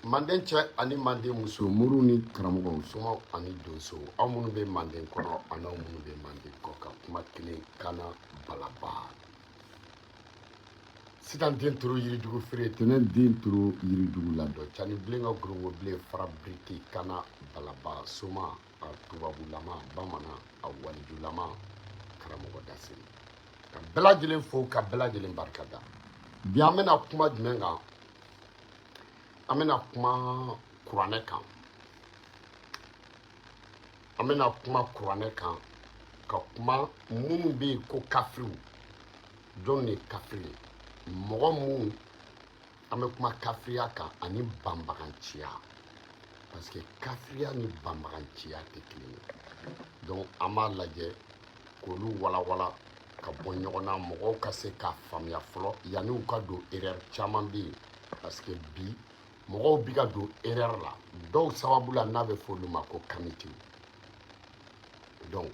Manden cɛ ani manden muso, moriw ni karamɔgɔw, somaw ani donsow, aw minnu bɛ manden kɔnɔ ani aw minnu bɛ manden kɔ kan, kuma kelen kana balaba. Sitan den turu yirijugu feere, tɛnɛn den turu yirijugu ladɔn, cani bilen ka gorongo bilen fara biriki kana balaba, soma a tubabulama, bamanan a walijulama, karamɔgɔ dasiri ka bɛɛ lajɛlen fo, ka bɛɛ lajɛlen barika da. Bi an bɛna kuma jumɛn kan? An bɛna kuma kuranɛ kan. An bɛna kuma kuranɛ kan, ka kuma minnu bɛ yen ko kafiriw. Jɔn de ye kafiri ye? Mɔgɔ mun, an bɛ kuma kafiriya kan ani banbaganciya, parce que kafiriya ni banbaganciya tɛ kelen ye. Donc an b'a lajɛ k'olu walawala ka bɔ ɲɔgɔn na, mɔgɔw ka se k'a faamuya fɔlɔ yanni u ka don erreur caman bɛ yen, parce que bi mɔgɔw bi ka don erreur la dɔw sababu la, n'a bɛ fɔ olu ma ko kamitiw. Donc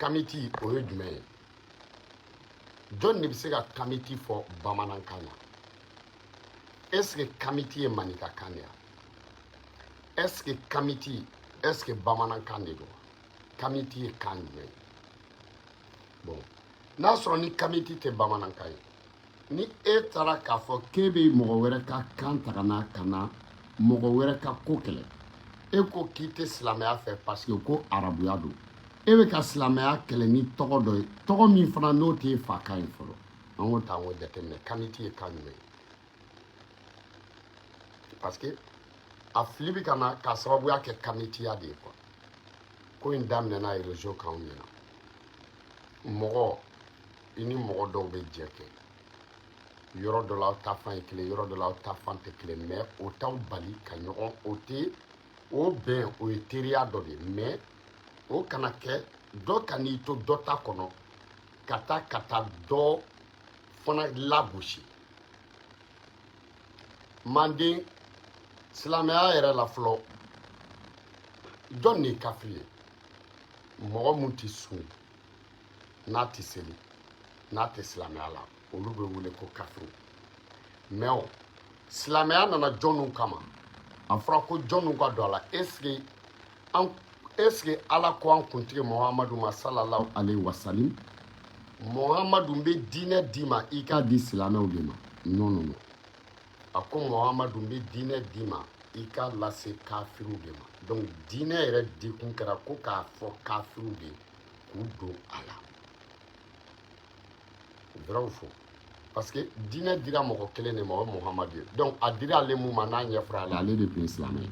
kamiti, o ye jumɛn ye? Jɔn de bɛ se ka kamiti fɔ bamanankan na? Est ce que kamiti ye maninkakan de ye? Est ce que kamiti, est ce que bamanankan de don? Kamiti ye kan jumɛn ye? Bon, n'a sɔrɔ ni kamiti tɛ bamanankan ye, ni e taara k'a fɔ k'e bɛ mɔgɔ wɛrɛ ka kan ta ka na ka na mɔgɔ wɛrɛ ka ko kɛlɛ, e ko k'i tɛ silamɛya fɛ parce que ko arabuya don, e bɛ ka silamɛya kɛlɛ ni tɔgɔ dɔ ye, tɔgɔ min fana n'o t'e fa kan ye fɔlɔ. An k'o ta, an k'o jateminɛ. Kamiti ye kan jumɛn ye? Parce que a fili bɛ ka na k'a sababuya kɛ kamitiya de ye quoi. Ko in daminɛna réseau kan ɲɛna. Mɔgɔ i ni mɔgɔ dɔw bɛ jɛ kɛ yɔrɔ dɔ la, aw ta fan ye kelen, yɔrɔ dɔ la, aw ta fan tɛ kelen, mais o t'aw bali ka ɲɔgɔn, o tɛ o bɛn, o ye teriya dɔ de ye. Mais o kana kɛ dɔ ka n'i to dɔ ta kɔnɔ ka taa ka taa dɔ fana lagosi. Manden silamɛya yɛrɛ la fɔlɔ, jɔn de ye kafiri ye? Mɔgɔ mun tɛ sun, n'a tɛ seli, n'a tɛ silamɛya la, olu bɛ wele ko kafiriw. Mais o silamɛya nana jɔnniw kama? A fɔra ko jɔnniw ka don a la? Est ce que an, est ce que Ala ko an kuntigi Muhamadu ma, sallallahu alaihi wasalim, Muhamadu, n bɛ diinɛ d'i ma, i k'a di silamɛw de ma? Non, non, non. A ko Muhamadu, n bɛ diinɛ d'i ma, i k'a lase kafiriw de ma. Donc diinɛ yɛrɛ dikun kɛra ko k'a fɔ kafiriw de k'u don a la. Vrai ou faux? Parce que diinɛ dira mɔgɔ kelen de ma, o ye Muhamadu ye. Donc a dira ale mun ma, n'a ɲɛfɔra ale, ale de tun ye silamɛ ye.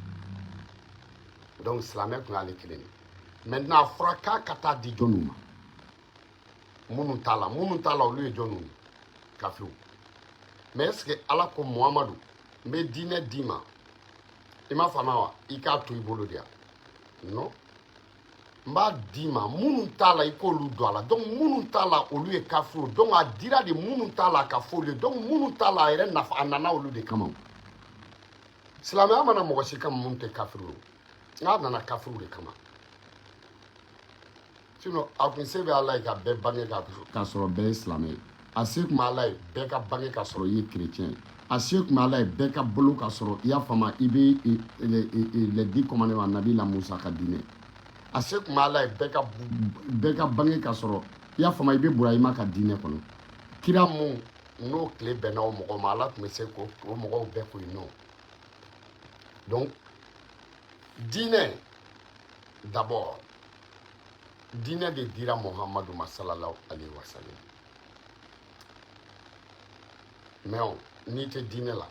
Donc silamɛ tun y'ale kelen de. Maintenant a fɔra k'a ka taa di jɔnniw ma? Minnu t'a la. Minnu t'a la, olu ye jɔnniw ye? Kafiriw. Mais est ce que Ala ko Muhamadu, n bɛ diinɛ d'i ma, i m'a faamuya wa, i k'a to i bolo de yan? Non, n b'a d'i ma, minnu t'a la, i k'olu don a la. Donc minnu t'a la, olu ye kafiriw. Donc a dira de minnu t'a la ka fɔ olu ye. Donc minnu t'a la, a yɛrɛ nafa, a nana olu de kama. Silamɛya mana mɔgɔ si kama mun tɛ kafiriw ye, n'a nana kafiriw de kama. Sinon a kun se bɛ Ala ye ka bɛɛ bange k'a sɔrɔ bɛɛ ye silamɛ ye. A se tun bɛ Ala ye bɛɛ ka bange k'a sɔrɔ i ye chrétien ye. A se tun bɛ Ala ye bɛɛ ka bolo k'a sɔrɔ, i y'a faamu, i bɛ les 10 commandements, Nabi la Musa ka diinɛ. A se tun bɛ Ala ye bɛɛ ka bange k'a sɔrɔ, i y'a faamu, i bɛ Burahima ka diinɛ kɔnɔ. Kira mun n'o tile bɛnna o mɔgɔ ma, Ala tun bɛ se k'o o mɔgɔw bɛɛ ko yen nɔ. Donc diinɛ d'abord, diinɛ de dira Muhamadu ma, sallallahu alaihi wasallam. Mais o n'i tɛ diinɛ la,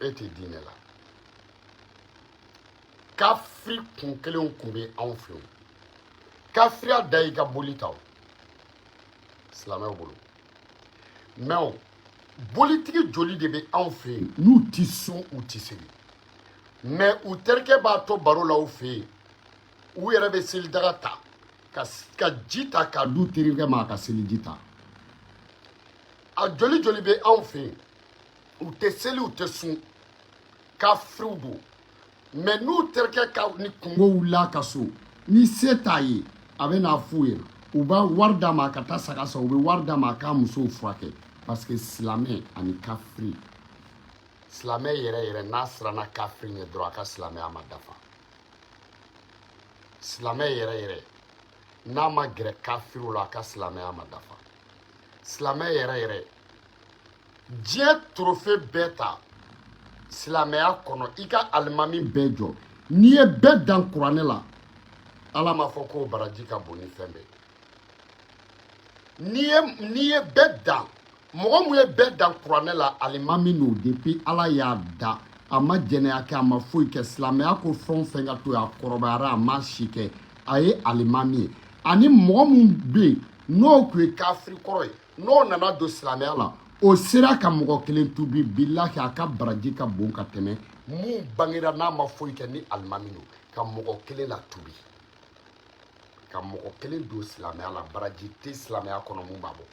e tɛ diinɛ la. Kafiri kun kelenw kun bɛ anw fɛ yen. Kafiriya da i ka boli ta o silamɛw bolo. Mais o bolitigi joli de bɛ anw fɛ yen n'u ti sun, u ti seli, mais u terikɛ b'a to baro la u fɛ yen, u yɛrɛ bɛ selidaga ta ka ji ta k'a d'u terikɛ ma, a ka seliji ta. A joli joli bɛ anw fɛ yen, u tɛ seli, u tɛ sun, kafiriw don, mais n'u terikɛ ka ni kungo wulila ka so, ni se t'a ye, a bɛ n'a f'u ye, u b'a wari d'a ma a ka taa saga san, u bɛ wari d'a ma a k'a musow furakɛ. Parce que silamɛ ani kafiri, Silamɛ yɛrɛ yɛrɛ, n'a siranna kafiri ɲɛ dɔrɔn, a ka silamɛya ma dafa. Silamɛ yɛrɛ yɛrɛ, n'a ma gɛrɛ kafiriw la, a ka silamɛya ma dafa. Silamɛ yɛrɛ yɛrɛ, diɲɛ trophée bɛɛ ta silamɛya kɔnɔ, i ka alimami bɛɛ jɔ, n'i ye bɛɛ dan kuranɛ la, Ala m'a fɔ k'o baraji ka bon ni fɛn bɛɛ. N'i ye bɛɛ dan, mɔgɔ mun ye bɛɛ dan kuranɛ la, alimami n'o, depuis Ala y'a da, a ma jɛnɛya kɛ, a ma foyi kɛ, silamɛya ko fɛn o fɛn ka to yen, a kɔrɔbayara, a ma si kɛ, a ye alimami ye. Ani mɔgɔ mun bɛ yen n'o tun ye kafiri kɔrɔ ye, n'o nana don silamɛya la, o sera ka mɔgɔ kelen tubi, bilahi, a ka baraji ka bon ka tɛmɛ mun bangera n'a ma foyi kɛ ni alimami don. Ka mɔgɔ kelen la tubi, ka mɔgɔ kelen don silamɛya la, baraji tɛ silamɛya kɔnɔ mun b'a bɔ.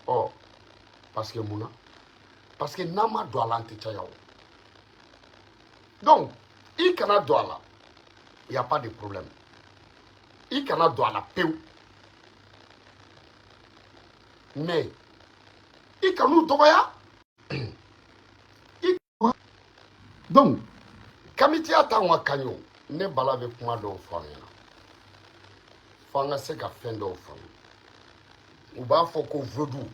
Ɔ, parce que mun na? Parce que n'an ma don a la, an tɛ caya o. Donc i kana don a la, y a pas de problème, i kana don a la pewu, mais i kan'u dɔgɔya i. Donc kamitiya t'anw ka kan ye o. Ne Bala bɛ kuma dɔw fɔ an ɲɛna f'an ka se ka fɛn dɔw faamu. U b'a fɔ ko vaudou.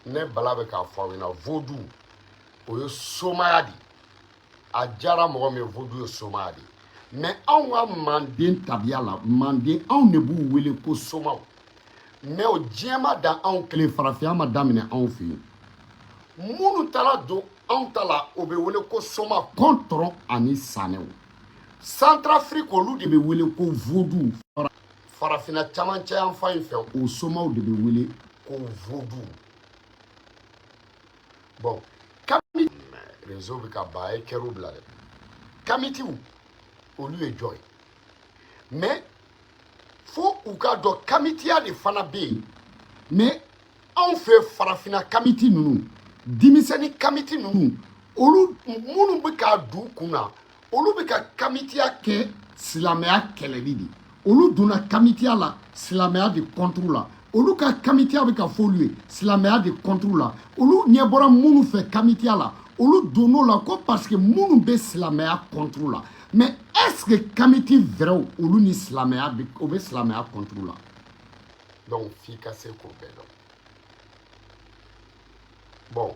Ne Bala bɛ k'a fɔ aw ɲɛna, vaudou, o ye somaya de ye. A diyara mɔgɔ min ye, vaudou ye somaya de ye. Mais anw ka manden tabiya la, manden, anw de b'u wele ko somaw. Mais o diɲɛ ma dan anw kelen, farafinya ma daminɛ anw fɛ yen. Minnu taara don anw ta la, o bɛ wele ko soma, kɔntɔrɔn ani sanɛw. Centrafrique, olu de bɛ wele ko vaudou. Farafinna camancɛ yan fan in fɛ, o somaw de bɛ wele ko vaudou. Bon, kami réseau bɛ ka ban, a ye kɛr'u bila dɛ. Kamitiw, olu ye jɔn ye? Mais fo u ka dɔn, kamitiya de fana bɛ yen. Mais anw fɛ farafinna, kamiti ninnu, denmisɛnnin kamiti ninnu, olu minnu bɛ k'a du kun na, olu bɛ ka kamitiya kɛ silamɛya kɛlɛli de. Olu donna kamitiya la silamɛya de contre la. Olu ka kamitiya bɛ ka fɔ olu ye silamɛya de contre la. Olu ɲɛ bɔra minnu fɛ kamitiya la, olu donn'o la ko parce que minnu bɛ silamɛya contre la. Mais est ce que kamiti vraiw, olu ni silamɛya bɛ, o bɛ silamɛya contre la? Donc f'i ka se k'o bɛɛ dɔn. Bon,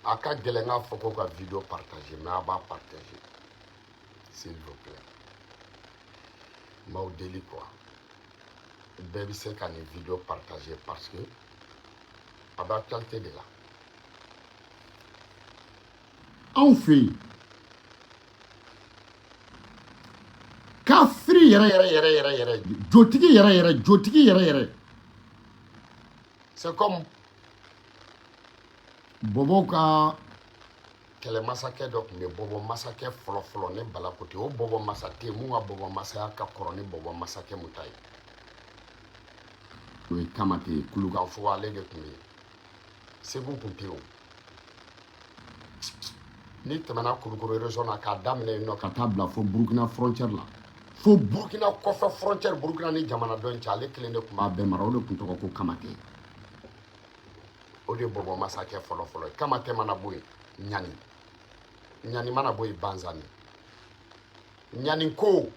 a ka gɛlɛn k'a fɔ ko ka vidéo partager, mais a b'a partager, s'il vous plaît. N b'aw deli quoi, bɛɛ bɛ se ka nin vidéo partager, parce que a bɛ actualité de la. Anw fɛ yen, kafiri yɛrɛ yɛrɛ yɛrɛ yɛrɛ yɛrɛ, jotigi yɛrɛ yɛrɛ, jotigi yɛrɛ yɛrɛ, c'est comme bɔbɔw ka kɛlɛmasakɛ dɔ tun bɛ, bɔbɔ masakɛ fɔlɔ-fɔlɔ. Ne Bala ko ten, o bɔbɔ masa tɛ yen mun ka bɔbɔ masaya ka kɔrɔ ni bɔbɔ masakɛ mun ta ye, o ye Kamate ye. Kulukanfuga, ale de tun bɛ yen. Segu tun tɛ yen o. N'i tɛmɛna Kulukoro région na, k'a daminɛ yen nɔ ka taa bila fo Burukina frontière la, fo Burukina kɔfɛ frontière, Burukina ni jamana dɔ in cɛ, ale kelen de tun b'a bɛɛ mara. O de tun tɔgɔ ko Kamate. O de ye bɔbɔ masakɛ fɔlɔ-fɔlɔ ye. Kamate mana bɔ yen, Ɲani. Ɲani mana bɔ yen, Banzani. Ɲani ko,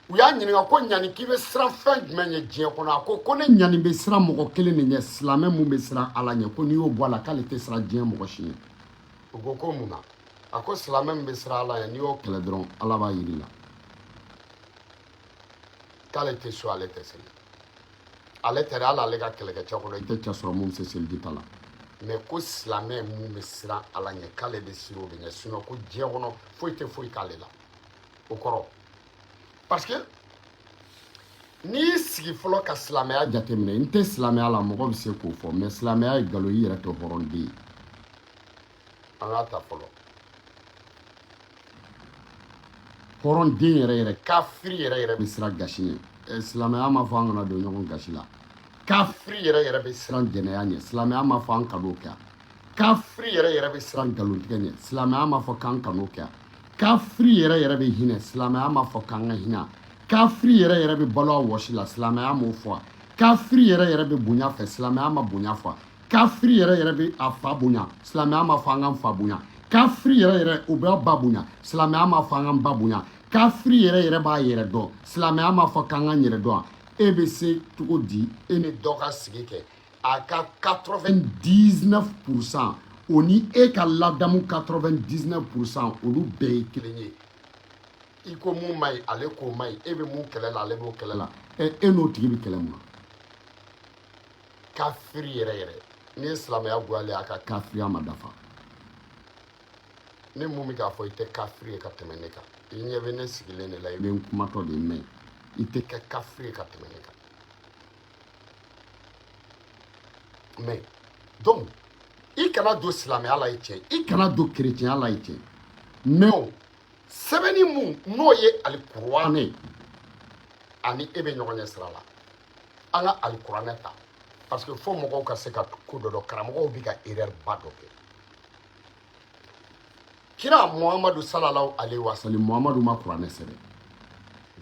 u y'a ɲininka ko Ɲani, k'i bɛ siran fɛn jumɛn ɲɛ diɲɛ kɔnɔ? A ko ko ne Ɲani bɛ siran mɔgɔ kelen de ɲɛ, silamɛ mun bɛ siran Ala ɲɛ. Ko n'i y'o bɔ a la, k'ale tɛ siran diɲɛ mɔgɔ si ɲɛ. U ko ko mun na? A ko silamɛ min bɛ siran Ala ɲɛ, n'i y'o kɛlɛ dɔrɔn, Ala b'a yir'i la. K'ale tɛ so, ale tɛ seli, ale tɛ hali ale ka kɛlɛkɛcɛ kɔnɔ, i tɛ cɛ sɔrɔ mun bɛ se seliji ta la. Mais ko silamɛ mun bɛ siran Ala ɲɛ, k'ale bɛ siran o de ɲɛ, sinon ko diɲɛ kɔnɔ foyi tɛ foyi k'ale la. O kɔrɔ, parce que n'i y'i sigi fɔlɔ ka silamɛya jateminɛ, n tɛ silamɛya la, mɔgɔ bɛ se k'o fɔ, mais silamɛya ye nkalon, i yɛrɛ tɛ hɔrɔnden ye. An k'a ta fɔlɔ, hɔrɔnden yɛrɛ yɛrɛ, kafiri yɛrɛ yɛrɛ bɛ siran gasi ɲɛ. Silamɛya ma fɔ an kana don ɲɔgɔn gasi la. Kafiri yɛrɛ yɛrɛ bɛ siran jɛnɛya ɲɛ. Silamɛya ma fɔ an kan'o kɛ. Kafiri yɛrɛ yɛrɛ bɛ siran nkalontigɛ ɲɛ. Silamɛya ma fɔ k'an kan'o kɛ. Kafiri yɛrɛ yɛrɛ bɛ hinɛ. Silamɛya ma fɔ k'an ka hinɛ. Kafiri yɛrɛ yɛrɛ bɛ balo a wɔsi la. Silamɛya m'o fɔ. Kafiri yɛrɛ yɛrɛ bɛ bonya fɛ. Silamɛya ma bonya fɔ. Kafiri yɛrɛ yɛrɛ bɛ a fa bonya, silamɛya m'a fɔ an k'an fa bonya. Kafiri yɛrɛ yɛrɛ, o b'a ba bonya, silamɛya m'a fɔ an k'an ba bonya. Kafiri yɛrɛ yɛrɛ b'a yɛrɛ dɔn, silamɛya m'a fɔ k'an k'an yɛrɛ dɔn. E bɛ se cogo di e ni dɔ ka sigi kɛ a ka 99%, o ni e ka ladamu 99%, olu bɛɛ ye kelen ye? I ko mun ma ɲi, ale k'o ma ɲi. E bɛ mun kɛlɛ la, ale b'o kɛlɛ la. Ɛ, e n'o tigi bɛ kɛlɛ mun na? Kafiri yɛrɛ yɛrɛ, n'i ye silamɛya goyalen, a ka kafiriya ma dafa. Ne mun bɛ k'a fɔ, i tɛ kafiri ye ka tɛmɛ ne kan. I ɲɛ bɛ ne sigilen de la, i bɛ n kumatɔ de mɛn. I tɛ kɛ kafiri ye ka tɛmɛ ne kan. Mais donc i kana don silamɛya la, ye tiɲɛ, i kana don kerecɛnya la, ye tiɲɛ. Mais sɛbɛnni mun n'o ye alikuranɛ, ani e bɛ ɲɔgɔn ɲɛ sira la, an ka alikuranɛ ta, parce que fo mɔgɔw ka se ka ko dɔ dɔn. Karamɔgɔw bɛ ka erreur ba dɔ kɛ. Kira Muhamadu sallallahu alaihi wa sallam, Muhamadu ma kuranɛ sɛbɛn.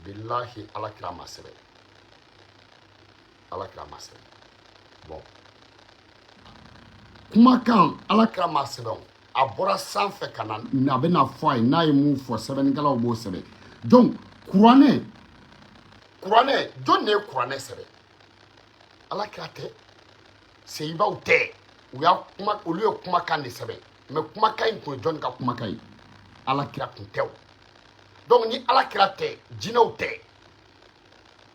Bilahi, Ala kira ma sɛbɛn, Ala kira ma sɛbɛn. Bon, kumakan, Ala kira ma sɛbɛn, a bɔra sanfɛ ka na, a bɛna fɔ a ye. N'a ye mun fɔ, sɛbɛnnikɛlaw b'o sɛbɛn. Donc kuranɛ, kuranɛ, jɔn de ye kuranɛ sɛbɛn? Ala kira tɛ, seyibaw tɛ. U y'a kuma, olu ye kumakan de sɛbɛn. Mais kumakan in tun ye jɔnni ka kumakan ye? Ala kira tun tɛ o. Donc ni Ala kira tɛ, jinɛw tɛ,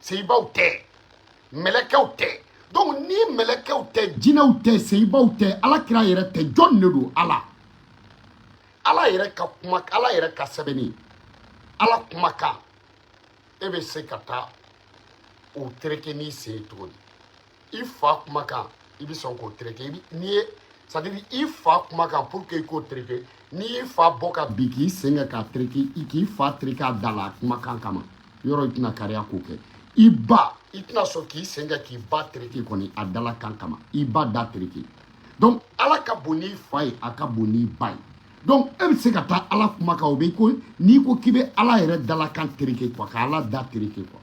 seyibaw tɛ, mɛlɛkɛw tɛ. Donc ni mɛlɛkɛw tɛ, jinɛw tɛ, seyibaw tɛ, Ala kira yɛrɛ tɛ, jɔn de don? Ala, Ala yɛrɛ ka kuma, Ala yɛrɛ ka sɛbɛnni, Ala kumakan, e bɛ se ka taa o tereke n'i sen ye cogo di? I fa kumakan, i bɛ sɔn k'o tereke n'i ye, c'est à dire i fa kumakan, pour que i k'o tereke, n'i y'i fa bɔ ka bin k'i sen kɛ k'a tereke, i k'i fa tereke a da la a kumakan kama, yɔrɔ i tɛna kariya k'o kɛ. I ba, i tɛna sɔn k'i sen kɛ k'i ba tereke kɔni a dalakan kama, i ba da tereke. Donc Ala ka bon n'i fa ye, a ka bon n'i ba ye. Donc e bɛ se ka taa Ala kumakan, o bɛ ko n'i ko k'i bɛ Ala yɛrɛ dalakan tereke quoi, ka Ala da tereke quoi.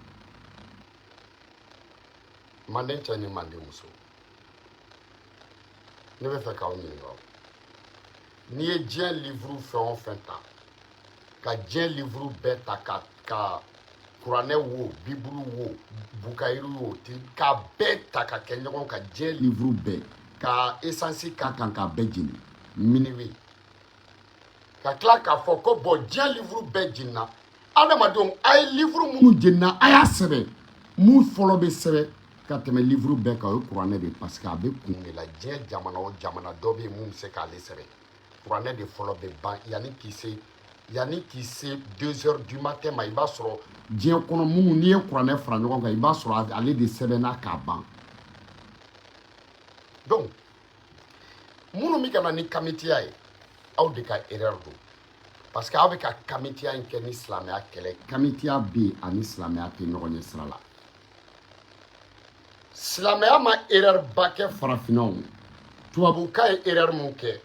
Manden cɛ ni manden muso, ne bɛ fɛ k'aw ɲininka o. N'i ye diɲɛ livre fɛn o fɛn ta, ka diɲɛ livre bɛɛ ta, ka kuranɛ wo, bibulu wo, bukayiri wo, k'a bɛɛ ta ka kɛ ɲɔgɔn kan, diɲɛ livre bɛɛ, ka essence k'a kan, k'a bɛɛ jeni minuit, ka tila k'a fɔ ko bon, diɲɛ livre bɛɛ jenina, adamadenw, a ye livre minnu jenina, a y'a sɛbɛn. Mun fɔlɔ bɛ sɛbɛn ka tɛmɛ livre bɛɛ kan, o ye kuranɛ de ye, parce que a bɛ kun de la. Diɲɛ jamana o jamana, dɔ bɛ yen mun bɛ se k'ale sɛbɛn. Kuranɛ de fɔlɔ bɛ ban. Yanni k'i se 2 heures du matin ma, i b'a sɔrɔ diɲɛ kɔnɔ minnu, n'i ye kuranɛ fara ɲɔgɔn kan, i b'a sɔrɔ ale de sɛbɛnna k'a ban. Donc minnu bɛ ka na ni kamitiya ye, aw de ka erreur don, parce que aw bɛ ka kamitiya in kɛ ni silamɛya kɛlɛ. Kamitiya bɛ yen, ani silamɛya tɛ ɲɔgɔn ye sira la. Silamɛya ma erreur ba kɛ farafinnaw. Tubabukan ye erreur mun kɛ,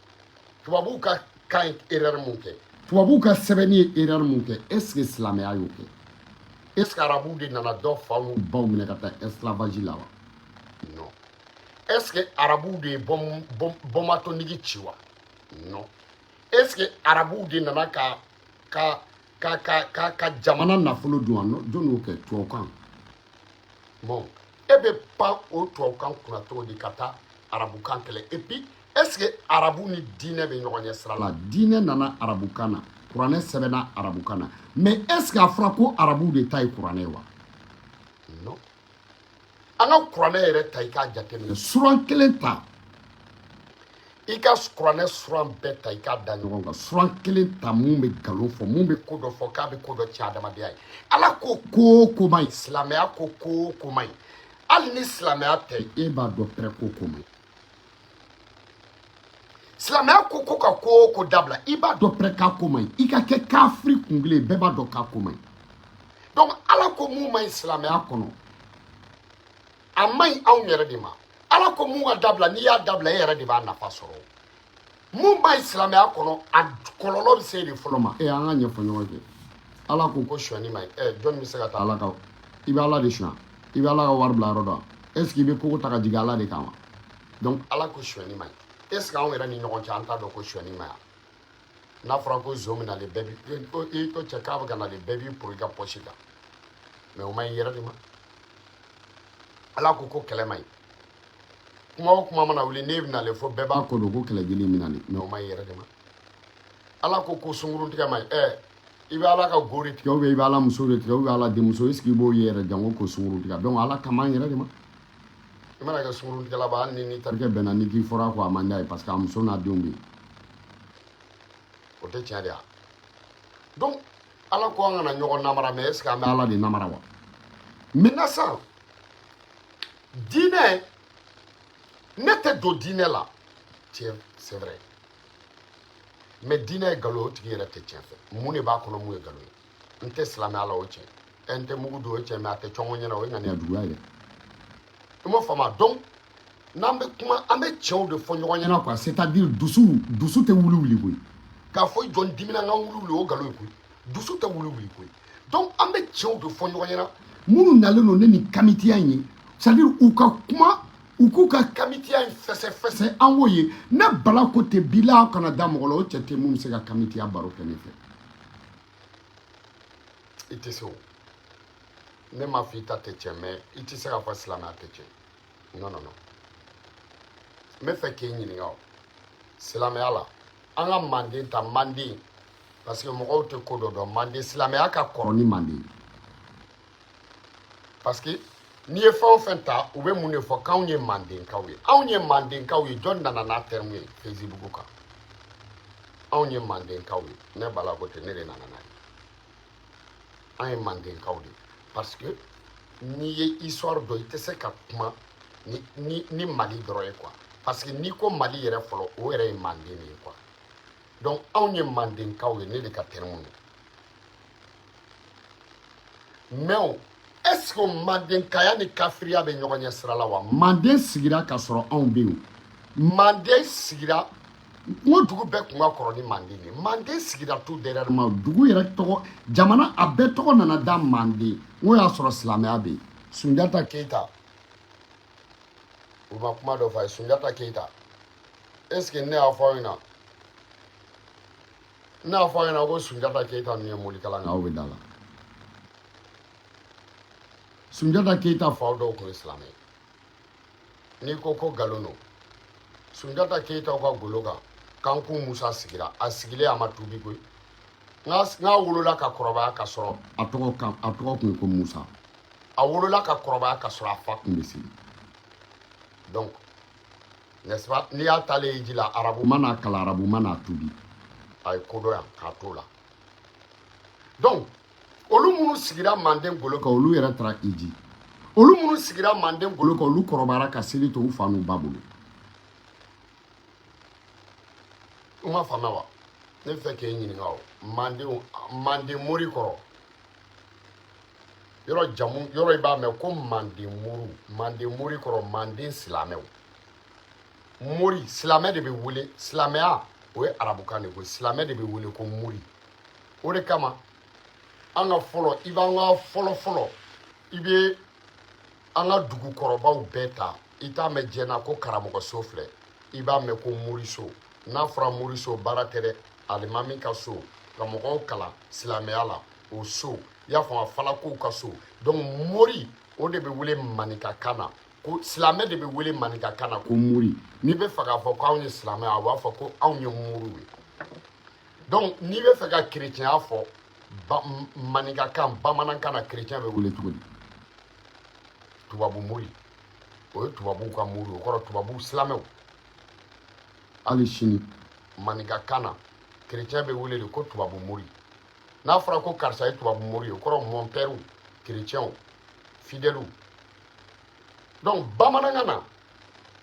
tubabuw ka kan ye erreur mun kɛ, tubabuw ka sɛbɛnni ye erreur mun kɛ, est ce que silamɛya y'o kɛ? Est ce que arabuw de nana dɔ faw n'u baw minɛ ka taa esclavage la wa? Non. Est ce que arabuw de ye bombe atomique ci wa? Non. Est ce que arabuw de nana ka jamana nafolo dun wa? Non. Jɔn y'o kɛ? Tubabukan. Bon, e bɛ pan o tubabukan kunna cogo di ka taa arabukan kɛlɛ? Et puis est ce que arabu ni diinɛ bɛ ɲɔgɔn ɲɛ sira la? Diinɛ nana arabukan na, kuranɛ sɛbɛnna arabukan na, mais est ce que a fɔra ko arabuw de ta ye kuranɛ ye wa? Non. An ka kuranɛ yɛrɛ ta, i k'a jateminɛ, suran kelen ta, i ka kuranɛ suran bɛɛ ta, i k'a da ɲɔgɔn kan, suran kelen ta mun bɛ nkalon fɔ, mun bɛ ko dɔ fɔ k'a bɛ ko dɔ tiɲɛ adamadenya ye. Ala ko ko o ko man ɲi, silamɛya ko ko o ko man ɲi. Hali ni silamɛya tɛ, e b'a dɔn pɛrɛ ko ko man ɲi. Silamɛya ko ko ka ko o ko dabila, i b'a dɔn pɛrɛ k'a ko man ɲi. I ka kɛ kafiri kunkelen, bɛɛ b'a dɔn k'a ko man ɲi. Donc Ala ko mun man ɲi silamɛya kɔnɔ, a man ɲi anw yɛrɛ de ma. Ala ko mun ka dabila, n'i y'a dabila, e yɛrɛ de b'a nafa sɔrɔ. Mun b'a ye silamɛya kɔnɔ, a kɔlɔlɔ bɛ se de fɔlɔ ma. E, an ka ɲɛfɔ ɲɔgɔn kɛ. Ala ko ko sonyani ma ɲi. Ɛ, jɔnni bɛ se ka taa Ala ka, i bɛ Ala de suɲɛ, i bɛ Ala ka wari bila yɔrɔ dɔn? Est ce que i bɛ kogo ta ka jigin Ala de kan wa? Donc Ala ko sonyɛni man ɲi. Est ce que anw yɛrɛ ni ɲɔgɔn cɛ, an t'a dɔn ko sonyɛni man ɲi? N'a fɔra ko zon bɛ nalen, bɛɛ bi ko i ko cɛ k'a bɛ ka nalen, bɛɛ b'i poro i ka poche kan. Mais o man ɲi yɛrɛ de ma. Ala ko ko kɛlɛ man ɲi. Kuma o kuma mana wuli, n'e bɛ nalen fo bɛɛ b'a ko don ko kɛlɛjeli bɛ nalen, mais o man ɲi yɛrɛ de ma. Ala ko ko sunkurun tigɛ man ɲi. Ɛ, i bɛ Ala ka gori tigɛ, ou bien i bɛ Ala muso de tigɛ, ou bien Ala denmuso, est ce que i b'o ye yɛrɛ jango ko sunkurun tigɛ? Donc Ala kama an yɛrɛ de ma. I mana kɛ sunkurun tigɛla ba, hali ni n'i terikɛ bɛnna ni k'i fɔra ko a man d'a ye, parce que a muso n'a denw bɛ yen, o tɛ tiɲɛ de ya. Donc Ala ko an kana ɲɔgɔn namara, mais est ce que an bɛ Ala de namara wa? Maintenant sisan, diinɛ, ne tɛ don diinɛ la, tiɲɛ, c'est vrai, mais diinɛ ye nkalon, o tigi yɛrɛ tɛ tiɲɛ fɛ. Mun de b'a kɔnɔ? Mun ye nkalon ye? N tɛ silamɛya la, o tiɲɛ. Ɛ, n tɛ mugu don, o tiɲɛ, mais a tɛ cɔngɔ ɲɛna, o ye ŋaniya juguya ye dɛ. I m'o faamu? Donc n'an bɛ kuma, an bɛ cɛw de fɔ ɲɔgɔn ɲɛna quoi, c'est à dire dusu tɛ wuli wuli koyi. K'a fɔ i jɔ n dimina, n ka wuli wuli, o nkalon ye koyi. Dusu tɛ wuli wuli koyi. Donc an bɛ cɛw de fɔ ɲɔgɔn ɲɛna minnu nalen don ne ni kamitiya in ye, c'est à dire u ka kuma, u k'u ka kamitiya in fɛsɛ fɛsɛ, an k'o ye. Ne Bala ko ten bila, aw kana da mɔgɔ la, o cɛ tɛ mun bɛ se ka kamitiya baro kɛ ne fɛ. I tɛ se o. Ne m'a fɔ i ta tɛ tiɲɛ, mais i tɛ se k'a fɔ silamɛya tɛ tiɲɛ. Non, non, non. N bɛ fɛ k'e ɲininka o silamɛya la. An ka Manden ta, Manden, parce que mɔgɔw tɛ ko dɔ dɔn. Manden, silamɛya ka kɔrɔ ni Manden ye, parce que n'i ye fɛn o fɛn ta, u bɛ mun de fɔ? K'anw ye Mandenkaw ye. Anw ye Mandenkaw ye, jɔn nana n'a terme ye Facebook kan? Anw ye Mandenkaw ye, ne Bala ko ten, ne de nana n'a ye. An ye Mandenkaw de ye, parce que n'i ye histoire dɔn, i tɛ se ka kuma ni Mali dɔrɔn ye quoi, parce que n'i ko Mali yɛrɛ fɔlɔ, o yɛrɛ ye Manden de ye quoi. Donc anw ye Mandenkaw ye, ne de ka terme don. Mais o, est ce que mandenkaya ni kafiriya bɛ ɲɔgɔn ɲɛ sira la wa? Manden sigira ka sɔrɔ anw bɛ yen. Manden sigira, n ko dugu bɛɛ tun ka kɔrɔ ni Manden ye. Manden sigira tout dernièrement. Dugu yɛrɛ tɔgɔ, jamana a bɛɛ tɔgɔ nana da Manden. N ko y'a sɔrɔ silamɛya bɛ yen. Sunjata Keyita, u ma kuma dɔ fɔ a ye. Sunjata Keyita, est ce que ne y'a fɔ aw ɲɛna, ne y'a fɔ aw ɲɛna ko Sunjata Keyita ninnu ye morikalan, aw bɛ da la? Sunjata Keyita faw dɔw tun ye silamɛ ye. N'i ko ko nkalon don, Sunjata Keyitaw ka golo kan, Kanku Musa sigira, a sigilen a ma tuubi koyi. N'a wolola ka kɔrɔbaya ka sɔrɔ a tɔgɔ kan, a tɔgɔ tun ye ko Musa. A wolola ka kɔrɔbaya ka sɔrɔ a fa tun bɛ sigi. Donc, n'est-ce pas, n'i y'a taalen ji la, arabu ma n'a kalan, arabu ma n'a tuubi, a ye ko dɔ yan k'a t'o la. Donc olu minnu sigira Manden golo kan, olu yɛrɛ taara iji. Olu minnu sigira Manden golo kan, olu kɔrɔbayara ka seli to u fa n'u ba bolo. U ma faamuya wa? Ne fɛ k'e ɲininka o Manden, Manden mori kɔrɔ yɔrɔ jamu yɔrɔ, i b'a mɛn ko Manden muru, Manden mori kɔrɔ Manden silamɛw. Mori, silamɛ de bɛ wele. Silamɛya, o ye arabukan de ko silamɛ de bɛ wele ko mori. O de kama an ka fɔlɔ, i b'an ka fɔlɔ fɔlɔ, i bɛ an ka dugukɔrɔbaw bɛɛ ta, i t'a mɛn diɲɛ na ko karamɔgɔso filɛ, i b'a mɛn ko moriso. N'a fɔra moriso, baara tɛ dɛ, alimami ka so ka mɔgɔw kalan silamɛya la, o so, i y'a faamu, falakow ka so. Donc mori, o de bɛ wele maninkakan na ko silamɛ de bɛ wele maninkakan na ko mori. N'i bɛ fɛ k'a fɔ k'anw ye silamɛ, a b'a fɔ ko anw ye moriw ye. Donc n'i bɛ fɛ ka kerecɛnya fɔ maninkakan, bamanankan na, kerecɛn bɛ wele cogo di? Tubabu mori, o ye tubabuw ka mori, o kɔrɔ tubabuw silamɛw. Hali sini maninkakan na, kerecɛn bɛ wele de ko tubabu mori. N'a fɔra ko karisa ye tubabu mori ye, o kɔrɔ mon père kerecɛnw, fidèles. Donc bamanankan na,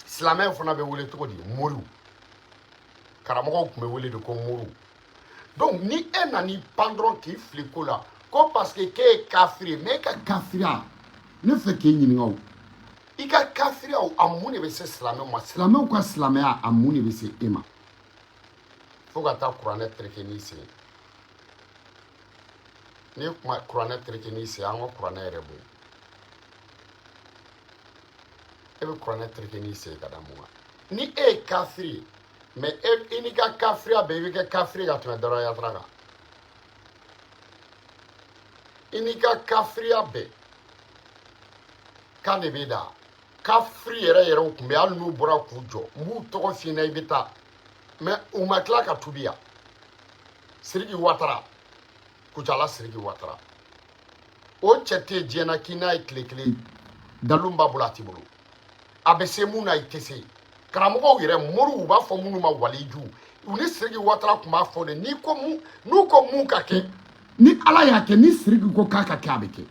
silamɛw fana bɛ wele cogo di? Moriw. Karamɔgɔw tun bɛ wele de ko moriw. Donc ni e nan'i pan dɔrɔn k'i fili ko la ko parce que k'e ye kafiri ye, mais e ka kafiriya, ne fɛ k'e ɲininka o, i ka kafiriya, a mun de bɛ se silamɛw ma? Silamɛw ka silamɛya, a mun de bɛ se e ma? Fo ka taa kuranɛ tereke n'i sen ye. N'i ye kuma kuranɛ tereke n'i sen, an ka kuranɛ yɛrɛ bon, e bɛ kuranɛ tereke n'i sen ka da mun kan? Ni e ye kafiri ye, mais e i n'i ka kafiriya bɛɛ, i bɛ kɛ kafiri ka tɛmɛ Dawuda Yatara kan. I n'i ka kafiriya bɛɛ kan de bɛ da. Kafiri yɛrɛ yɛrɛw tun bɛ, hali n'u bɔra k'u jɔ, n b'u tɔgɔ f'i ɲɛna, i bɛ taa, mais u ma tila ka tubi yan. Siriki Watara, Kucala Siriki Watara, o cɛ tɛ diɲɛ na k'i n'a ye tile kelen, dalu b'a bolo, a t'i bolo, a bɛ se mun na, i tɛ se. Karamɔgɔw yɛrɛ, moriw, u b'a fɔ minnu ma waliju, u ni Siriki Watara tun b'a fɔ de, n'i ko mun, n'u ko mun ka kɛ, ni Ala y'a kɛ, ni Siriki ko k'a ka kɛ, a bɛ kɛ.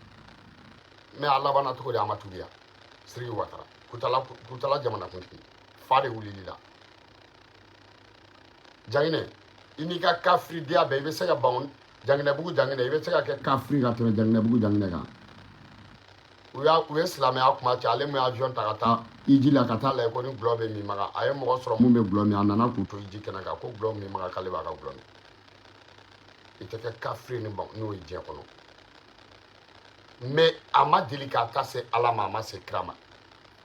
Mais a labanna cogo di? A ma tubi yan. Siriki Watara, Kucala, Kucala jamanakuntigi fa de wulili la. Janginɛ, i n'i ka kafiridenya bɛɛ, i bɛ se ka ban Janginɛbugu Janginɛ, i bɛ se ka kɛ kafiri ka tɛmɛ Janginɛbugu Janginɛ kan. U y'a u ye silamɛya kuma cɛ, ale mun ye avion ta ka taa iji la, ka taa lajɛ ko ni gulɔ bɛ min maga, a ye mɔgɔ sɔrɔ mun bɛ gulɔ min, a nana k'u to iji kɛnɛ kan ko gulɔ min maga, k'ale b'a ka gulɔ min. I tɛ kɛ kafiri ni ban n'o ye diɲɛ kɔnɔ. Mais a ma deli k'a ta se Ala ma, a ma se kira ma.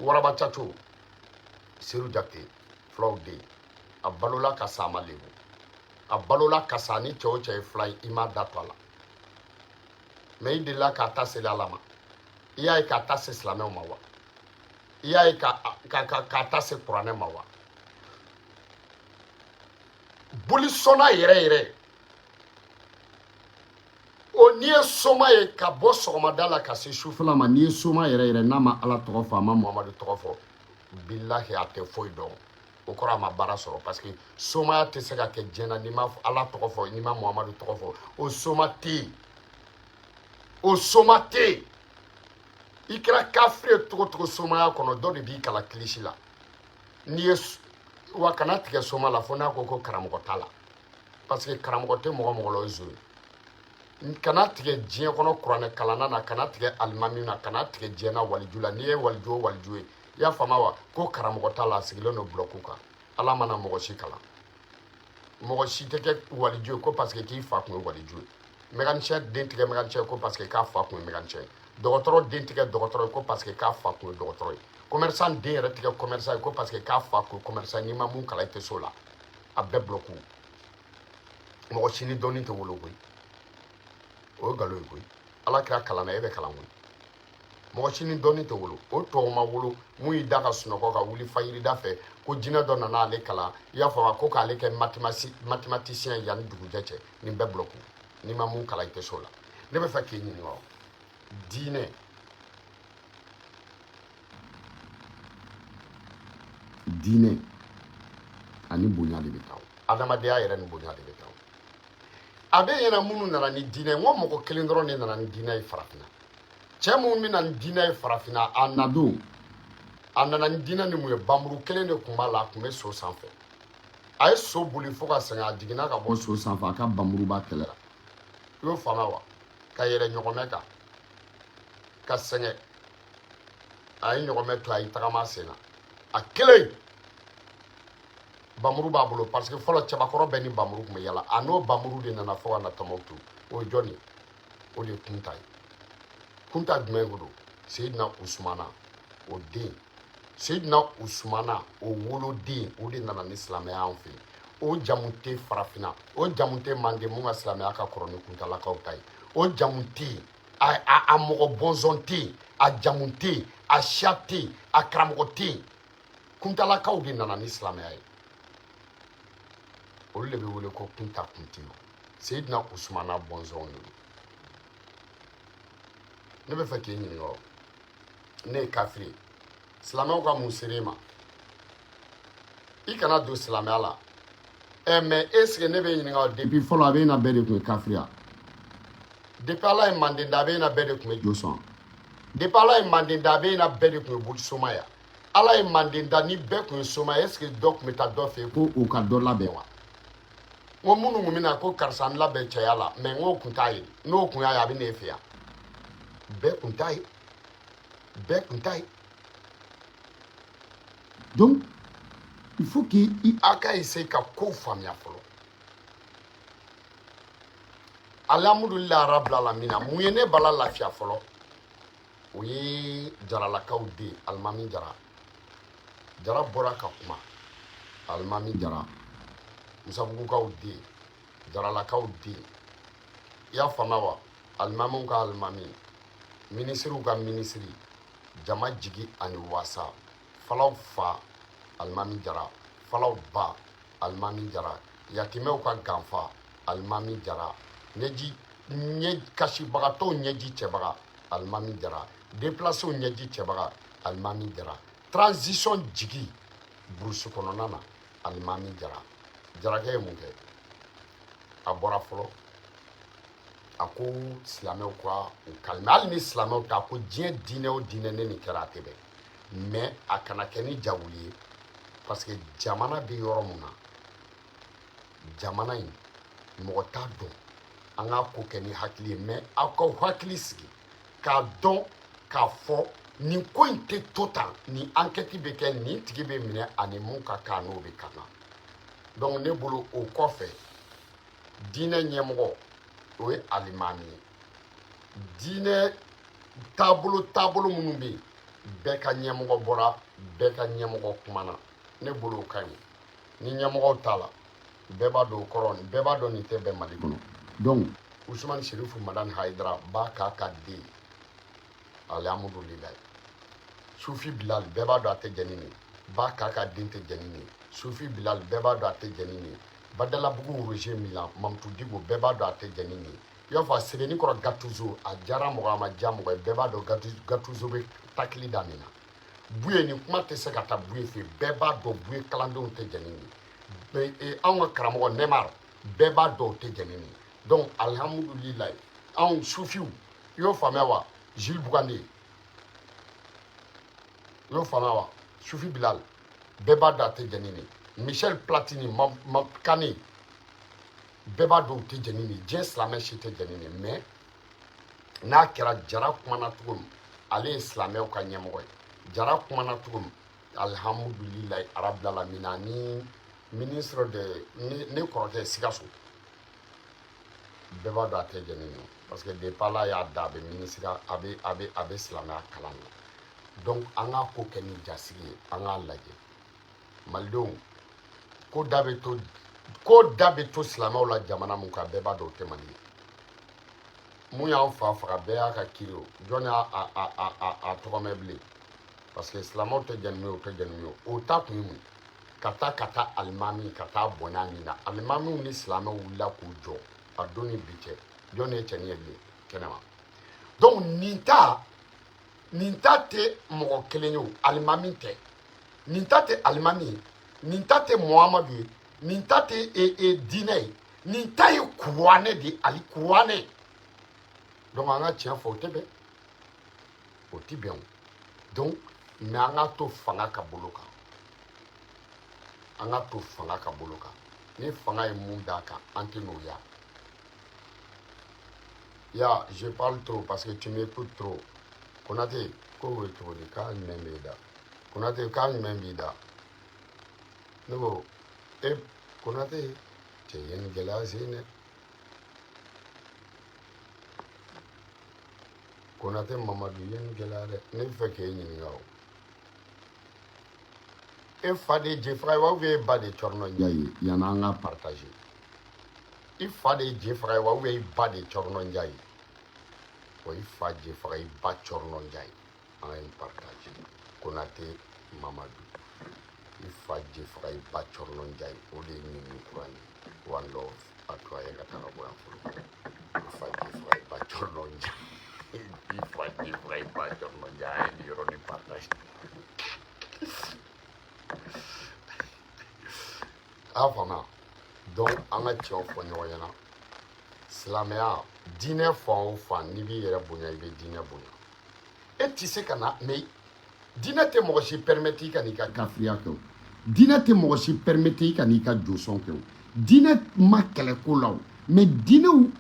Waraba Caco, Seru Jakite, fulaw den, a balola ka sa, a ma lebu, a balola ka sa. Ni cɛ o cɛ ye fila ye, i m'a da to a la. Mais i delila k'a ta seli Ala ma? I y'a ye k'a ta se silamɛw ma wa? I y'a ye k'a ta se kuranɛ ma wa? Bolisɔnna yɛrɛ yɛrɛ o, n'i ye soma ye ka bɔ sɔgɔmada la ka se sufɛla ma, n'i ye soma yɛrɛ yɛrɛ, n'a ma Ala tɔgɔ fɔ, a ma Muhamadu tɔgɔ fɔ, bilahi, a tɛ foyi dɔn. O kɔrɔ, a ma baara sɔrɔ, parce que somaya tɛ se ka kɛ diɲɛ na n'i ma Ala tɔgɔ fɔ, n'i ma Muhamadu tɔgɔ fɔ. O soma tɛ yen, o soma tɛ yen. I kɛra kafiri ye cogo cogo, somaya kɔnɔ, dɔ de b'i kala kilisi la. N'i ye wa, kana tigɛ soma la fo n'a ko ko karamɔgɔ t'a la, parce que karamɔgɔ tɛ mɔgɔ mɔgɔ la, o ye zon ye. Kana tigɛ diɲɛ kɔnɔ kuranɛ kalanna na, kana tigɛ alimami na, kana tigɛ diɲɛ na waliju la. N'i ye waliju o waliju ye, i y'a faamu wa, ko karamɔgɔ t'a la, a sigilen don bulɔku kan. Ala mana mɔgɔ si kalan, mɔgɔ si tɛ kɛ waliju ye ko parce que k'i fa tun ye waliju ye. Mécanicien den tɛ kɛ mécanicien ko parce que k'a fa tun ye mécanicien ye. Dɔgɔtɔrɔ den tɛ kɛ dɔgɔtɔrɔ ye ko parce que k'a fa tun ye dɔgɔtɔrɔ ye. Commerçant den yɛrɛ tɛ kɛ commerçant ye ko parce que k'a fa tun ye commerçant. N'i ma mun kalan, i tɛ s'o la. A bɛɛ bulɔku. Mɔgɔ si ni dɔnni tɛ wolo koyi, o ye nkalon ye koyi. Ala kira kalanna, e bɛ kalan koyi. Mɔgɔ si ni dɔnni tɛ wolo. O tɔw ma wolo mun y'i da ka sunɔgɔ ka wuli fajirida fɛ ko jinɛ dɔ nana ale kalan, i y'a faamu, ko k'ale kɛ mathématicien yanni dugujɛ cɛ. Nin bɛɛ bulɔku. N'i ma mun kalan, i tɛ s'o la. Ne bɛ fɛ k'i ɲininka o diinɛ, diinɛ ani bonya de bɛ taa, adamadenya yɛrɛ ni bonya de bɛ taa. A bɛ ɲɛna minnu nana ni diinɛ, n ko mɔgɔ kelen dɔrɔn de nana ni diinɛ ye farafinna. Cɛ mun bɛ na ni diinɛ ye farafinna, a nadon, a nana ni diinɛ ni mun ye? Bamuru kelen de tun b'a la, a tun bɛ so sanfɛ. A ye so boli fo ka sɛgɛn, a jiginna ka bɔ so sanfɛ, a ka bamuru b'a kɛlɛ la. I y'o faamuya wa? Ka yɛlɛ ɲɔgɔmɛ kan ka sɛgɛn, a ye ɲɔgɔmɛ to, a y'i tagama sen na, a kelen, bamuru b'a bolo, parce que fɔlɔ cɛbakɔrɔ bɛɛ ni bamuru tun bɛ yala. A n'o bamuru de nana fo ka na Tɔnbɔkutu. O ye jɔn ye? O de ye Kunta ye. Kunta jumɛn ko don? Seyidina Usumana o den, Seyidina Usumana o woloden, o de nana ni silamɛya an fɛ yen. O jamu tɛ farafinna, o jamu tɛ manden mun ka silamɛya ka kɔrɔ ni kuntalakaw ta ye. O jamu tɛ yen, a mɔgɔ bɔnsɔn tɛ yen, a jamu tɛ yen, a siya tɛ yen, a karamɔgɔ tɛ yen. Kuntalakaw de nana ni silamɛya ye, olu de bɛ wele ko Kunta kuntigiw. Seyidina Usumana bɔnsɔnw de don. Ne bɛ fɛ k'i ɲininka o, ne ye kafiri ye, silamɛw ka mun sere ma? I kana don silamɛya la. Ɛ, mais est ce que ne bɛ ɲininka o, depuis fɔlɔ a bɛ na bɛɛ de tun ye kafiri ya? Depuis Ala ye manden da, a bɛ na bɛɛ de tun bɛ jo sɔn? Depuis Ala ye manden da, a bɛ na bɛɛ de tun ye boli soma ya? Ala ye manden da, ni bɛɛ tun ye soma, est ce que dɔ tun bɛ taa dɔ fɛ yen ko u ka dɔ labɛn wa? N ko minnu tun bɛ na ko karisa n labɛn cɛya la, mais n k'o tun t'a ye. N'o tun y'a ye, a bɛ n'e fɛ yan. Bɛɛ tun t'a ye, bɛɛ tun t'a ye. Donc il faut que i a ka essayer ka kow faamuya fɔlɔ. Alhamdulilayi rabil alamina. Mun ye ne bala lafiya fɔlɔ? O ye jaralakaw den, Alimami Jara. Jara bɔra ka kuma. Alimami Jara, Musabugukaw den, Jaralakaw den, i y'a faamuya wa? Alimamiw ka alimami, minisiriw ka minisiri, jama jigi ani wasa, falaw fa Alimami Jara, falaw ba Alimami Jara, yatimɛw ka ganfa Alimami Jara, ɲɛji ɲɛ kasibagatɔw ɲɛji cɛbaga Alimami Jara, déplacéw ɲɛji cɛbaga Alimami Jara, transition jigi burusi kɔnɔna na Alimami Jara. Jarakɛ ye mun kɛ? A bɔra fɔlɔ, a ko silamɛw ka u calmer. Hali ni silamɛw ta, a ko diɲɛ diinɛ o diinɛ, ne nin kɛra a tɛ bɛn, mais a kana kɛ ni jawuli ye, parce que jamana bɛ yɔrɔ mun na, jamana in mɔgɔ t'a dɔn. An k'a ko kɛ ni hakili ye, mais aw k'aw hakili sigi k'a dɔn k'a fɔ nin ko in tɛ to tan, nin enquête bɛ kɛ, nin tigi bɛ minɛ, ani mun ka kan n'o bɛ ka kan. Donc ne bolo, o kɔfɛ, diinɛ ɲɛmɔgɔ, o ye alimami ye. Diinɛ taabolo taabolo minnu bɛ yen, bɛɛ ka ɲɛmɔgɔ bɔra, bɛɛ ka ɲɛmɔgɔ kumana. Ne bolo, o ka ɲi. Ni ɲɛmɔgɔw t'a la, bɛɛ b'a dɔn o kɔrɔ, bɛɛ b'a dɔn nin tɛ bɛn Mali kɔnɔ. Donc Usumani Serifu Madani Hayidara b'a k'a ka den, alihamudulilayi. Sufi Bilal, bɛɛ b'a dɔn a tɛ jɛn ni nin ye. Ba k'a ka den tɛ jɛn ni nin ye. Sufi Bilal, bɛɛ b'a dɔn a tɛ jɛn ni nin ye. Badalabugu Roger Milan Mamutu Diko, bɛɛ b'a dɔn a tɛ jɛn ni nin ye. I y'a fɔ a sɛbɛnni kɔrɔ Gatuzo, a diyara mɔgɔ, a ma diya mɔgɔ ye, bɛɛ b'a dɔn Gatuzo bɛ takili da nin na. Buye, nin kuma tɛ se ka taa Buye fɛ, bɛɛ b'a dɔn Buye kalandenw tɛ jɛn ni nin ye. Anw ka karamɔgɔ Nɛmar, bɛɛ b'a dɔn o tɛ jɛn ni nin ye. Donc alihamudulilayi, anw sufiw, i y'o faamuya wa? Jules Bugande, i y'o faamuya wa? Sufi Bilal, bɛɛ b'a dɔn a tɛ jɛn ni nin ye. Michel Platini Kane, bɛɛ b'a dɔn o tɛ jɛn ni nin ye. Diɲɛ silamɛ si tɛ jɛn ni nin ye. Mais n'a kɛra Jara kumana cogo min, ale ye silamɛw ka ɲɛmɔgɔ ye. Jara kumana cogo min, alihamudulilayi arabilalamina. Ani ministre de ne kɔrɔkɛ Sikaso, bɛɛ b'a dɔn a tɛ jɛn ni nin ye, parce que depuis Ala y'a da, a bɛ ministre, a bɛ silamɛya kalan na. Donc an k'a ko kɛ ni jasigi ye, an k'a lajɛ. Malidenw, ko da bɛ to silamɛw la jamana mun kan, bɛɛ b'a dɔn o tɛ Mali ye. Mun y'an fa faga, bɛɛ y'a ka kiiri. O jɔn y'a a tɔgɔ mɛn bilen? Parce que silamɛw tɛ jɛn ni min ye, o tɛ jɛn ni min ye. O ta kun ye mun ye? Ka taa alimami, ka taa bɔnɛ min na, alimamiw ni silamɛw wulila k'u jɔ. A don ni bi cɛ, jɔn de ye cɛnin ye bilen kɛnɛma? Donc nin ta tɛ mɔgɔ kelen ye. O alimami tɛ, nin ta tɛ alimami ye, nin ta tɛ Muhamadu ye, nin ta tɛ diinɛ ye, nin ta ye kuranɛ de ye, ali kuranɛ. Donc an ka tiɲɛ fɔ, o tɛ bɛn, o ti bɛn o. Donc mais an ka to fanga ka bolo kan, an ka to fanga ka bolo kan. Ni fanga ye mun d'a kan, an tɛ n'o ya. Ya, je parle trop parce que tu m'écoutes trop. Konate, ko bɛ cogo di? K'a jumɛn b'i da? Konate, k'a jumɛn b'i da? Ne ko e Konate, cɛ ye nin gɛlɛya sen dɛ. Konate Mamadu, ye nin gɛlɛya dɛ. Ne bɛ fɛ k'e ɲininka o. E fa de ye Jefaga ye wa, ou bien e ba de ye Cɔrɔnɔ Njayi ye? Yanni an ka partager, i fa de ye Jefaga ye wa, ou bien i ba de ye Cɔrɔnɔ Njayi ye? Wa i fa Jefaga, i ba Cɔrɔnɔ Njayi. An ka nin partager. Konate Mamadu, i fa Jefaga, i ba Cɔrɔnɔ Njayi, o de ye nin kura ye. One love à toi. Ye ka taa ka bɔ yan fɔlɔ. I fa Jefaga, i ba Cɔrɔnɔ Njayi, i fa Jefaga, i ba Cɔrɔnɔ Njayi. A ye nin yɔrɔnin partager. A y'a faamuya? Donc an ka tiɲɛw fɔ ɲɔgɔn ɲɛna. Silamɛya diinɛ fan o fan, n'i b'i yɛrɛ bonya, i bɛ diinɛ bonya. E tɛ se ka na, mais diinɛ tɛ mɔgɔ si permettre i ka n'i ka kafiriya kɛ o. Diinɛ tɛ mɔgɔ si permettre i ka n'i ka josɔn kɛ o. Diinɛ ma kɛlɛ ko la o, mais diinɛw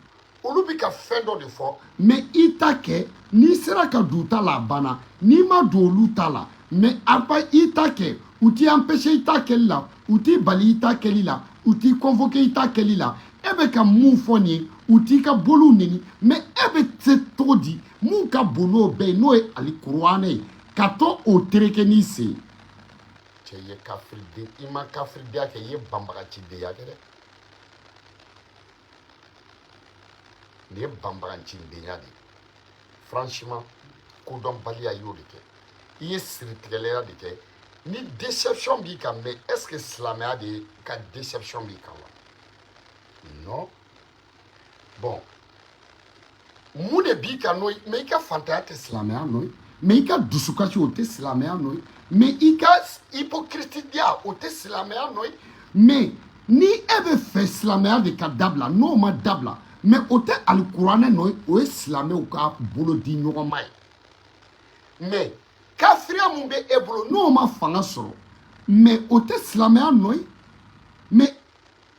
olu bɛ ka fɛn dɔ de fɔ. Mais i ta kɛ, n'i sera ka don u ta la, a banna. N'i ma don olu ta la, mais a ba i ta kɛ, u t'i empêcher i ta kɛli la, u t'i bali i ta kɛli la, u t'i convoquer i ta kɛli la. E bɛ ka mun fɔ nin ye, u t'i ka boliw neni. Mais e bɛ se cogo di, mun ka bon n'o bɛɛ ye, n'o ye alikuranɛ ye, ka to o tereke n'i sen ye? Cɛ, i ye kafiriden, i ma kafiridenya kɛ, i ye banbagacidenya kɛ dɛ. Nin ye banbagacidenya de ye. Franchement, kodɔnbaliya, i y'o de kɛ, i ye siritigɛlɛya de kɛ. Ni déception b'i kan, mais est ce que silamɛya de ye ka déception b'i kan wa? Non. Bon, mun de b'i kan n'o ye? Mais i ka fantanya tɛ silamɛya nɔ ye, mais i ka dusukasi, o tɛ silamɛya nɔ ye, mais i ka hypocrisie, o tɛ silamɛya nɔ ye. Mais ni e bɛ fɛ silamɛya de ka dabila, n'o ma dabila, mais o tɛ alikuranɛ nɔ ye, o ye silamɛw ka bolo di ɲɔgɔn ma ye. Mais kafiriya mun bɛ e bolo, n'o ma fanga sɔrɔ, mais o tɛ silamɛya nɔ ye.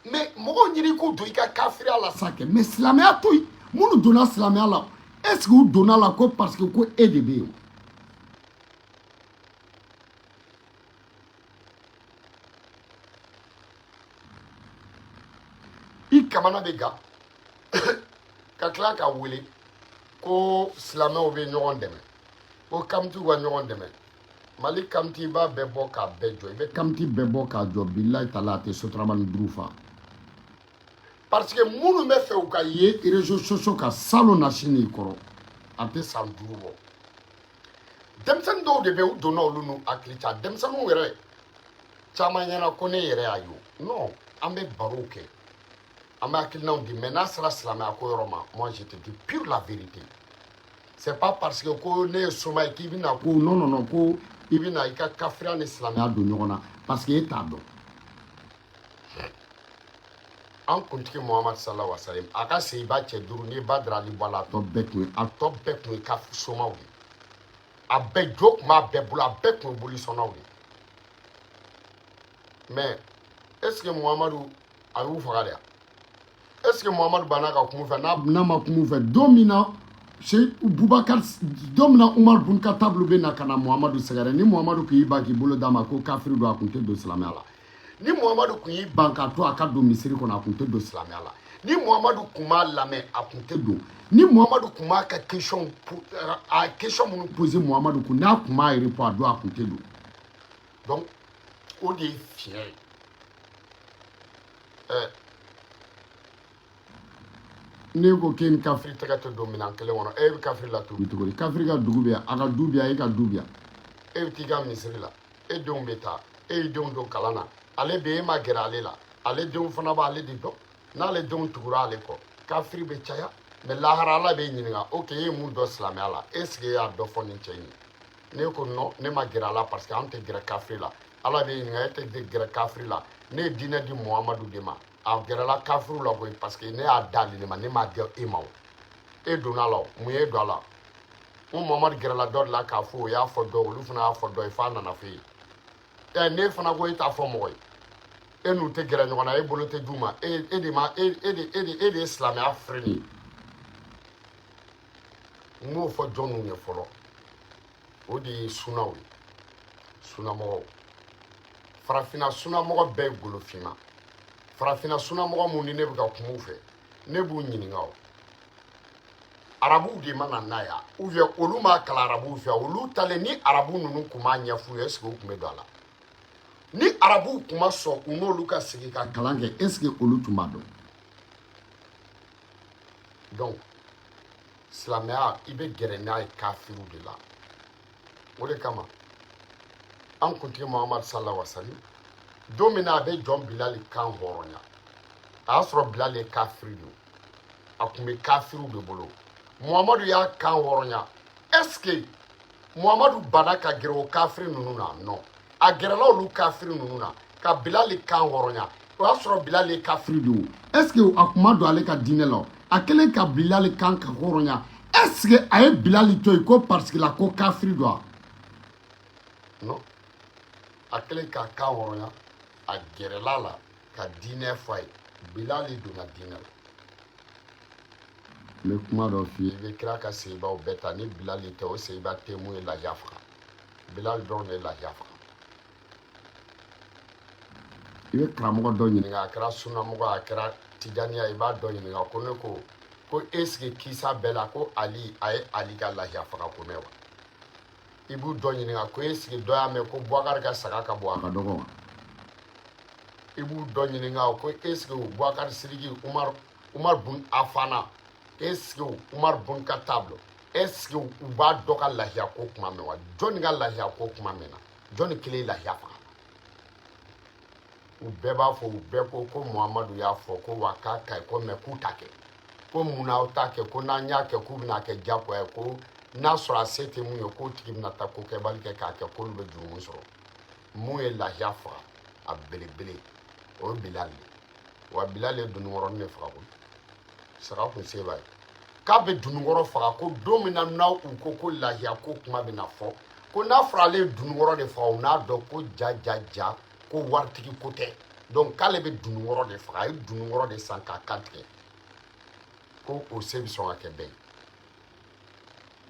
Mais mɔgɔw ɲini k'u don i ka kafiriya la sa kɛ, mais silamɛya to yen. Minnu donna silamɛya la, est ce que u donna la ko parce que ko e de bɛ yen? I kamana bɛ gan ka tila ka wele ko silamɛw bɛ ɲɔgɔn dɛmɛ, ko kamitiw ka ɲɔgɔn dɛmɛ. Mali kamiti, i b'a bɛɛ bɔ k'a bɛɛ jɔ, i bɛ kamiti bɛɛ bɔ k'a jɔ, bilayi tala, a tɛ sotarama ni duuru fa. Parce que minnu bɛ fɛ u ka ye réseaux sociaux kan salon na sini kɔrɔ, a tɛ san 5 bɔ. Denmisɛnnin dɔw de bɛ yen, u donna olu n'u hakili cɛ. Denmisɛnninw yɛrɛ caman ɲɛna ko ne yɛrɛ y'a ye o. Non, an bɛ barow kɛ, an bɛ hakilinaw di, mais n'a sera silamɛya ko yɔrɔ ma, moi je te dis pure la vérité. C'est pas parce que ko ne ye soma ye k'i bɛna ko non, non, non, ko i bɛna i ka kafiriya ni silamɛya don ɲɔgɔn na, parce que e t'a dɔn. An kuntigi Muhamadu sallallahu alaihi wa sallam, a ka seyiba cɛ 5, n'i ba dara Ali bɔ a la, a tɔ bɛɛ tun ye ka somaw de ye. A bɛɛ jo tun b'a bɛɛ bolo, a bɛɛ tun ye bolisɔnnaw de ye. Mais est ce que Muhamadu a y'u faga de wa? Est ce que Muhamadu banna ka kuma u fɛ? N'a ma kuma u fɛ, don min na Bubakar, don min na Umar bun Khattab bɛ na ka na Muhamadu sɛgɛrɛ, ni Muhamadu kun y'i ban k'i bolo d'a ma ko kafiri don, a kun tɛ don silamɛya la. Ni Muhamadu kun y'i ban k'a to a ka don misiri kɔnɔ, a kun tɛ don silamɛya la. Ni Muhamadu kun m'a lamɛn, a kun tɛ don. Ni Muhamadu kun m'a ka question, a question minnu posé Muhamadu kun, n'a kun m'a répond a don, a kun tɛ don. Donc o de ye fiɲɛ ye. Ne ko k'e ni kafiri tɛgɛ tɛ don minɛn kelen kɔnɔ, e bɛ kafiri latubi cogo di? Kafiri ka dugu bɛ yan, a ka du bɛ yan, e ka du bɛ yan. E bɛ t'i ka misiri la, e denw bɛ taa, e y'i denw don kalan na, ale bɛ yen, e ma gɛrɛ ale la, ale denw fana b'ale de dɔn. N'ale denw tugura ale kɔ, kafiri bɛ caya. Mais lahara Ala b'e ɲininka, ok, e ye mun dɔn silamɛya la? Est ce que e y'a dɔ fɔ nin cɛ in ye? Ne ko non, ne ma gɛrɛ a la parce que an tɛ gɛrɛ kafiri la. Ala b'e ɲininka, e tɛ gɛrɛ kafiri la? Ne ye diinɛ di Muhamadu de ma, a gɛrɛla kafiriw la koyi, parce que ne y'a d'ale de ma, ne m'a di e ma. O e donna a la, o mun ye don a la? N ko Muhamadu gɛrɛla dɔ de la k'a fɔ, o y'a fɔ dɔ, olu fana y'a fɔ dɔ ye, f'a nana f'e ye. Ɛ, ne fana ko e t'a fɔ mɔgɔ ye, e n'u tɛ gɛrɛ ɲɔgɔn na, e bolo tɛ d'u ma, e e de ma e e de e de e de ye silamɛya frein ye. N b'o fɔ jɔnniw ye fɔlɔ? O de ye sunaw ye, sunamɔgɔw. Farafinna sunamɔgɔ bɛɛ ye golofinma. Farafinna sunamɔgɔ mun ni ne bɛ ka kuma u fɛ, ne b'u ɲininka, o arabuw de mana n'a ya, ou bien olu m'a kalan arabuw fɛ, olu talen ni arabu ninnu kun m'a ɲɛf'u ye, est ce que u tun bɛ don a la? Ni arabuw kun ma sɔn u n'olu ka sigi ka kalan kɛ, est ce que olu tun b'a dɔn? Donc silamɛya, i bɛ gɛrɛ n'a ye kafiriw de la. O de kama an kuntigi Muhamadu sallallahu alaihi wa sallam, don min na a bɛ jɔn Bilali kan hɔrɔnya, a y'a sɔrɔ Bilali ye kafiri de ye, a tun bɛ kafiriw de bolo. Muhamadu y'a kan hɔrɔnya. Est ce que Muhamadu banna ka gɛrɛ o kafiri ninnu na? Non, a gɛrɛla olu kafiri ninnu na ka Bilali kan hɔrɔnya. O y'a sɔrɔ Bilali ye kafiri de ye. Est ce que a kun ma don ale ka diinɛ la? A kɛlen ka Bilali kan ka hɔrɔnya, est ce que a ye Bilali to yen ko parce que la ko kafiri don wa? Non, a kɛlen k'a kan hɔrɔnya, a gɛrɛla la ka diinɛ fɔ a ye. Bilali donna diinɛ la. N bɛ kuma dɔ f'i ye, i bɛ kira ka seyibaw bɛɛ ta, ni Bilali tɛ, o seyiba tɛ mun ye lahiya faga. Bilali dɔrɔn de ye lahiya faga. I bɛ karamɔgɔ dɔ ɲininka, a kɛra sunamɔgɔ, a kɛra tijaniya, i b'a dɔ ɲininka ko ne ko ko est ce que kisa bɛɛ la ko Ali a ye Ali ka lahiya faga ko mɛn wa? I b'u dɔ ɲininka ko est-ce que dɔ y'a mɛn ko Boubacar ka saga ka bon a ka dɔgɔ wa? I b'u dɔ ɲininka ko est-ce que Boubacar Sidiki, Umar bun Afana, est-ce que Umar bun Katab, est-ce que u b'a dɔ ka lahiya ko kuma mɛn wa? Jɔnni ka lahiya ko kuma mɛnna? Jɔnni kelen ye lahiya faga? U bɛɛ b'a fɔ, u bɛɛ ko ko Muhamadu y'a fɔ ko wa k'a ka ɲi ko mais k'u t'a kɛ. Ko mun n'aw t'a kɛ? Ko n'an y'a kɛ, k'u bɛna kɛ diyagoya ye, ko n'a sɔrɔ a se tɛ mun ye, k'o tigi bɛna taa ko kɛbali kɛ k'a kɛ, k'olu bɛ jurumu sɔrɔ. Mun ye lahiya faga a belebele, o ye Bilali de. Wa Bilali ye dununkɔrɔnin de faga koyi, saga kun se b'a ye k'a bɛ dununkɔrɔ faga. Ko don min na n'aw u ko ko lahiya ko kuma bɛna fɔ, ko n'a fɔra ale ye dununkɔrɔ de faga, u n'a dɔn ko ja ja ja, ko waritigi ko tɛ. Donc k'ale bɛ dununkɔrɔ de faga. A ye dununkɔrɔ de san k'a kantigɛ, ko o se bɛ sɔn ka kɛ bɛɛ ye.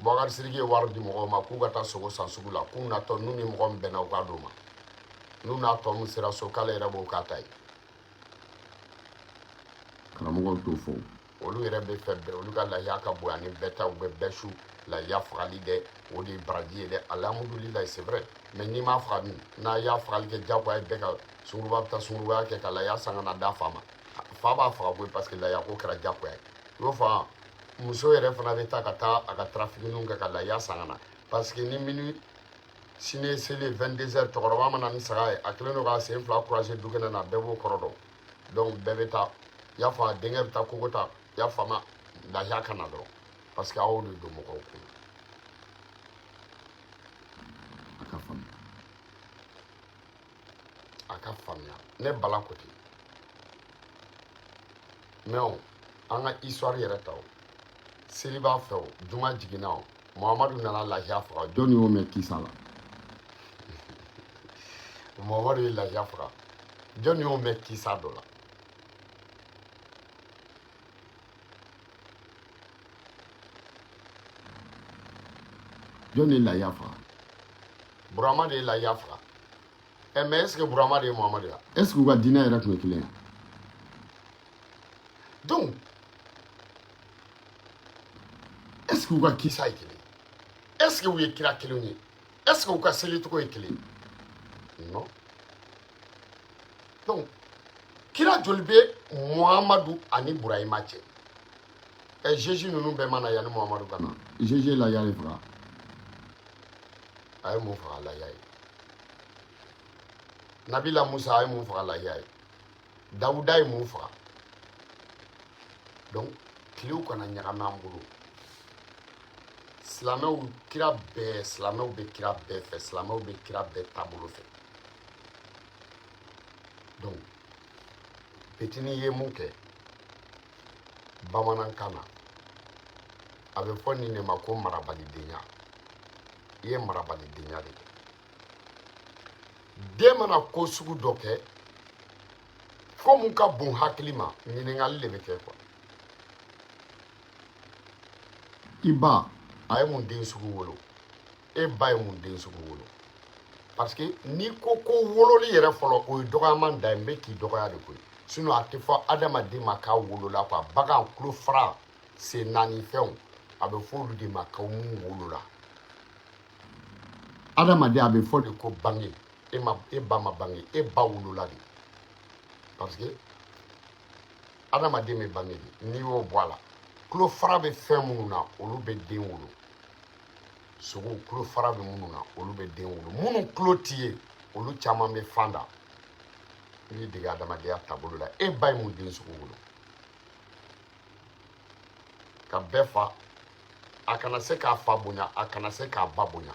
Boubacar Sidiki ye wari di mɔgɔw ma k'u ka taa sogo san sugu la, k'u natɔ n'u ni mɔgɔ min bɛnna, u k'a d'u ma. N'u n'a tɔ min sera so, k'ale yɛrɛ b'o k'a ta ye. Karamɔgɔw t'o fɔ, olu yɛrɛ bɛ fɛ bɛɛ olu ka lahiya ka bonya ni bɛɛ ta, u bɛ bɛɛ su lahiya fagali dɛ, o de ye baraji ye dɛ. Alhamdulilayi, c'est vrai, mais n'i m'a faga dun, n'a y'a fagali kɛ diyagoya ye, bɛɛ ka sunguruba bɛ taa sungurubaya kɛ ka lahiya san ka na d'a fa ma, fa b'a faga koyi, parce que lahiya ko kɛra diyagoya ye. I y'o faamu? Muso yɛrɛ fana bɛ taa ka taa a ka trafiquiniw kɛ ka lahiya san ka na, parce que ni minuit sini ye seli 22 heures, cɛkɔrɔba mana ni saga ye, a kɛlen don k'a sen fila croiser dukɛnɛ na, bɛɛ b'o kɔrɔ dɔn. Donc bɛɛ bɛ taa, i y'a faamu, denkɛ bɛ taa kogo ta, i y'a faamu, lahiya ka na dɔrɔn, parce que aw de don mɔgɔw kun. A ka faamuya, a ka faamuya. Ne Bala ko ten. Mais o an ka histoire yɛrɛ ta, o seli b'a fɛ, o juma jiginna, o Muhamadu nana lahiya faga. Jɔnni y'o mɛn kisa la? Muhamadu ye lahiya faga, jɔnni y'o mɛn kisa dɔ la? Jɔnni ye lahiya faga? Burama de ye lahiya faga. Ɛ, mais est ce que Burama de ye Muhamadu ye? Est ce que u ka diinɛ yɛrɛ tun ye kelen ye? Donc est ce que u ka kisa ye kelen ye? Est ce que u ye kira kelen ye? Est ce que u ka selicogo ye kelen ye? Non. Donc kira joli bɛ Muhamadu ani Burahima cɛ? Ɛ, Jésus ninnu bɛɛ ma na yanni Muhamadu ka na. Jésus ye lahiya de faga. A ye mun faga? Lahiya ye. Nabila Musa, a ye mun faga? Lahiya ye. Dawuda ye mun faga? Donc tilew kana ɲagami an bolo. Silamɛw kira bɛɛ, silamɛw bɛ kira bɛɛ fɛ, silamɛw bɛ kira bɛɛ taabolo fɛ. Donc petini ye mun kɛ bamanankan na, a bɛ fɔ nin de ma ko marabalidenya. I ye marabalidenya de kɛ. Den mana ko sugu dɔ kɛ, ko mun ka bon hakili ma, ɲininkali de bɛ kɛ quoi. I ba a ye mun den sugu wolo? E ba ye mun den sugu wolo? Parce que n'i ko ko wololi yɛrɛ fɔlɔ, o ye dɔgɔyaman da ye, n bɛ k'i dɔgɔya de koyi. Sinon a tɛ fɔ adamaden ma k'a wolola quoi. Bagan tulo fara sen naani fɛnw, a bɛ fɔ olu de ma ko mun wolola. Adamaden, a bɛ fɔ de ko bange. E ma, e ba ma bange, e ba wolola de, parce que adamaden bɛ bange de. N'i y'o bɔ a la, tulo fara bɛ fɛn minnu na, olu bɛ den wolo. Sogow tulo fara bɛ minnu na, olu bɛ den wolo. Minnu tulo ti ye, olu caman bɛ fan da. I b'i dege adamadenya taabolo la. E ba ye mun den sugu wolo? Ka bɛɛ fa, a kana se k'a fa bonya, a kana se k'a ba bonya.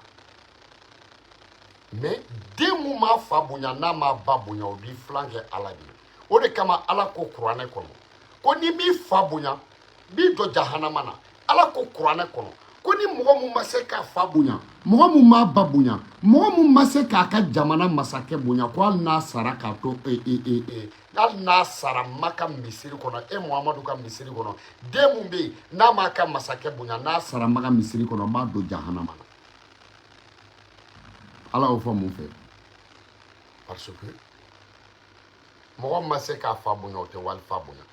Mais den mun m'a fa bonya, n'a m'a ba bonya, o b'i filan kɛ Ala de ye. O de kama Ala ko kuranɛ kɔnɔ ko n'i m'i fa bonya, b'i jɔ jahanama na. Ala ko kuranɛ kɔnɔ ko ni mɔgɔ mun ma se k'a fa bonya, mɔgɔ mun m'a ba bonya, mɔgɔ mun ma se k'a ka jamana masakɛ bonya, ko hali n'a sara k'a to hali n'a sara Maka misiri kɔnɔ, e Muhamadu ka misiri kɔnɔ, den mun bɛ yen n'a m'a ka masakɛ bonya, n'a sara Maka misiri kɔnɔ, n b'a don jahanama na. Ala y'o fɔ mun fɛ? Parce que mɔgɔ ma se k'a fa bonya, o tɛ walifa bonya.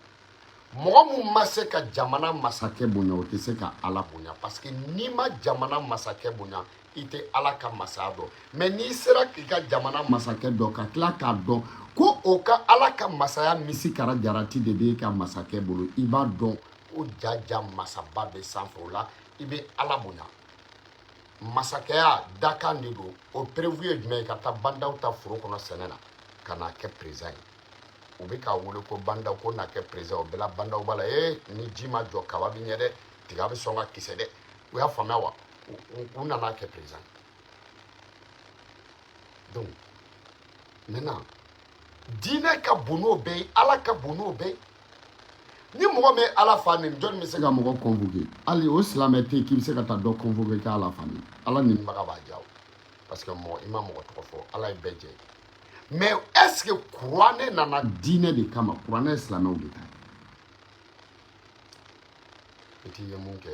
Mɔgɔ mun ma se ka jamana masakɛ bonya, o tɛ se ka Ala bonya, parce que n'i ma jamana masakɛ bonya, i tɛ Ala ka masaya dɔn. Mais n'i sera k'i ka jamana masakɛ dɔn, ka tila k'a dɔn ko o ka Ala ka masaya misi kara jarati de b'e ka masakɛ bolo, i b'a dɔn ko jaja masaba bɛ sanfɛ. O la i bɛ Ala bonya. Masakɛya dakan de don. O preuve ye jumɛn ye? Ka taa bandaw ta foro kɔnɔ sɛnɛ na ka n'a kɛ président ye. U bɛ k'a wele ko bandaw ko n'a kɛ président. O bɛɛ la bandaw b'a la. Ee, ni ji ma jɔ, kaba bɛ ɲɛ dɛ, tiga bɛ sɔn ka kisɛ dɛ. U y'a faamuya wa? U nana kɛ président. Donc maintenant, diinɛ ka bon n'o bɛɛ ye, Ala ka bon n'o bɛɛ ye. Ni mɔgɔ min ye Ala fa neni, jɔnni bɛ se ka mɔgɔ convoquer? Hali o silamɛ tɛ yen k'i bɛ se ka taa dɔ convoquer k'Ala fa neni. Ala nenibaga b'a diya o, parce que mɔgɔ i ma mɔgɔ tɔgɔ fɔ, Ala ye bɛɛ jɛ. Mais est ce que kuranɛ nana diinɛ de kama? Kuranɛ ye silamɛw de ta ye. I t'i ye mun kɛ?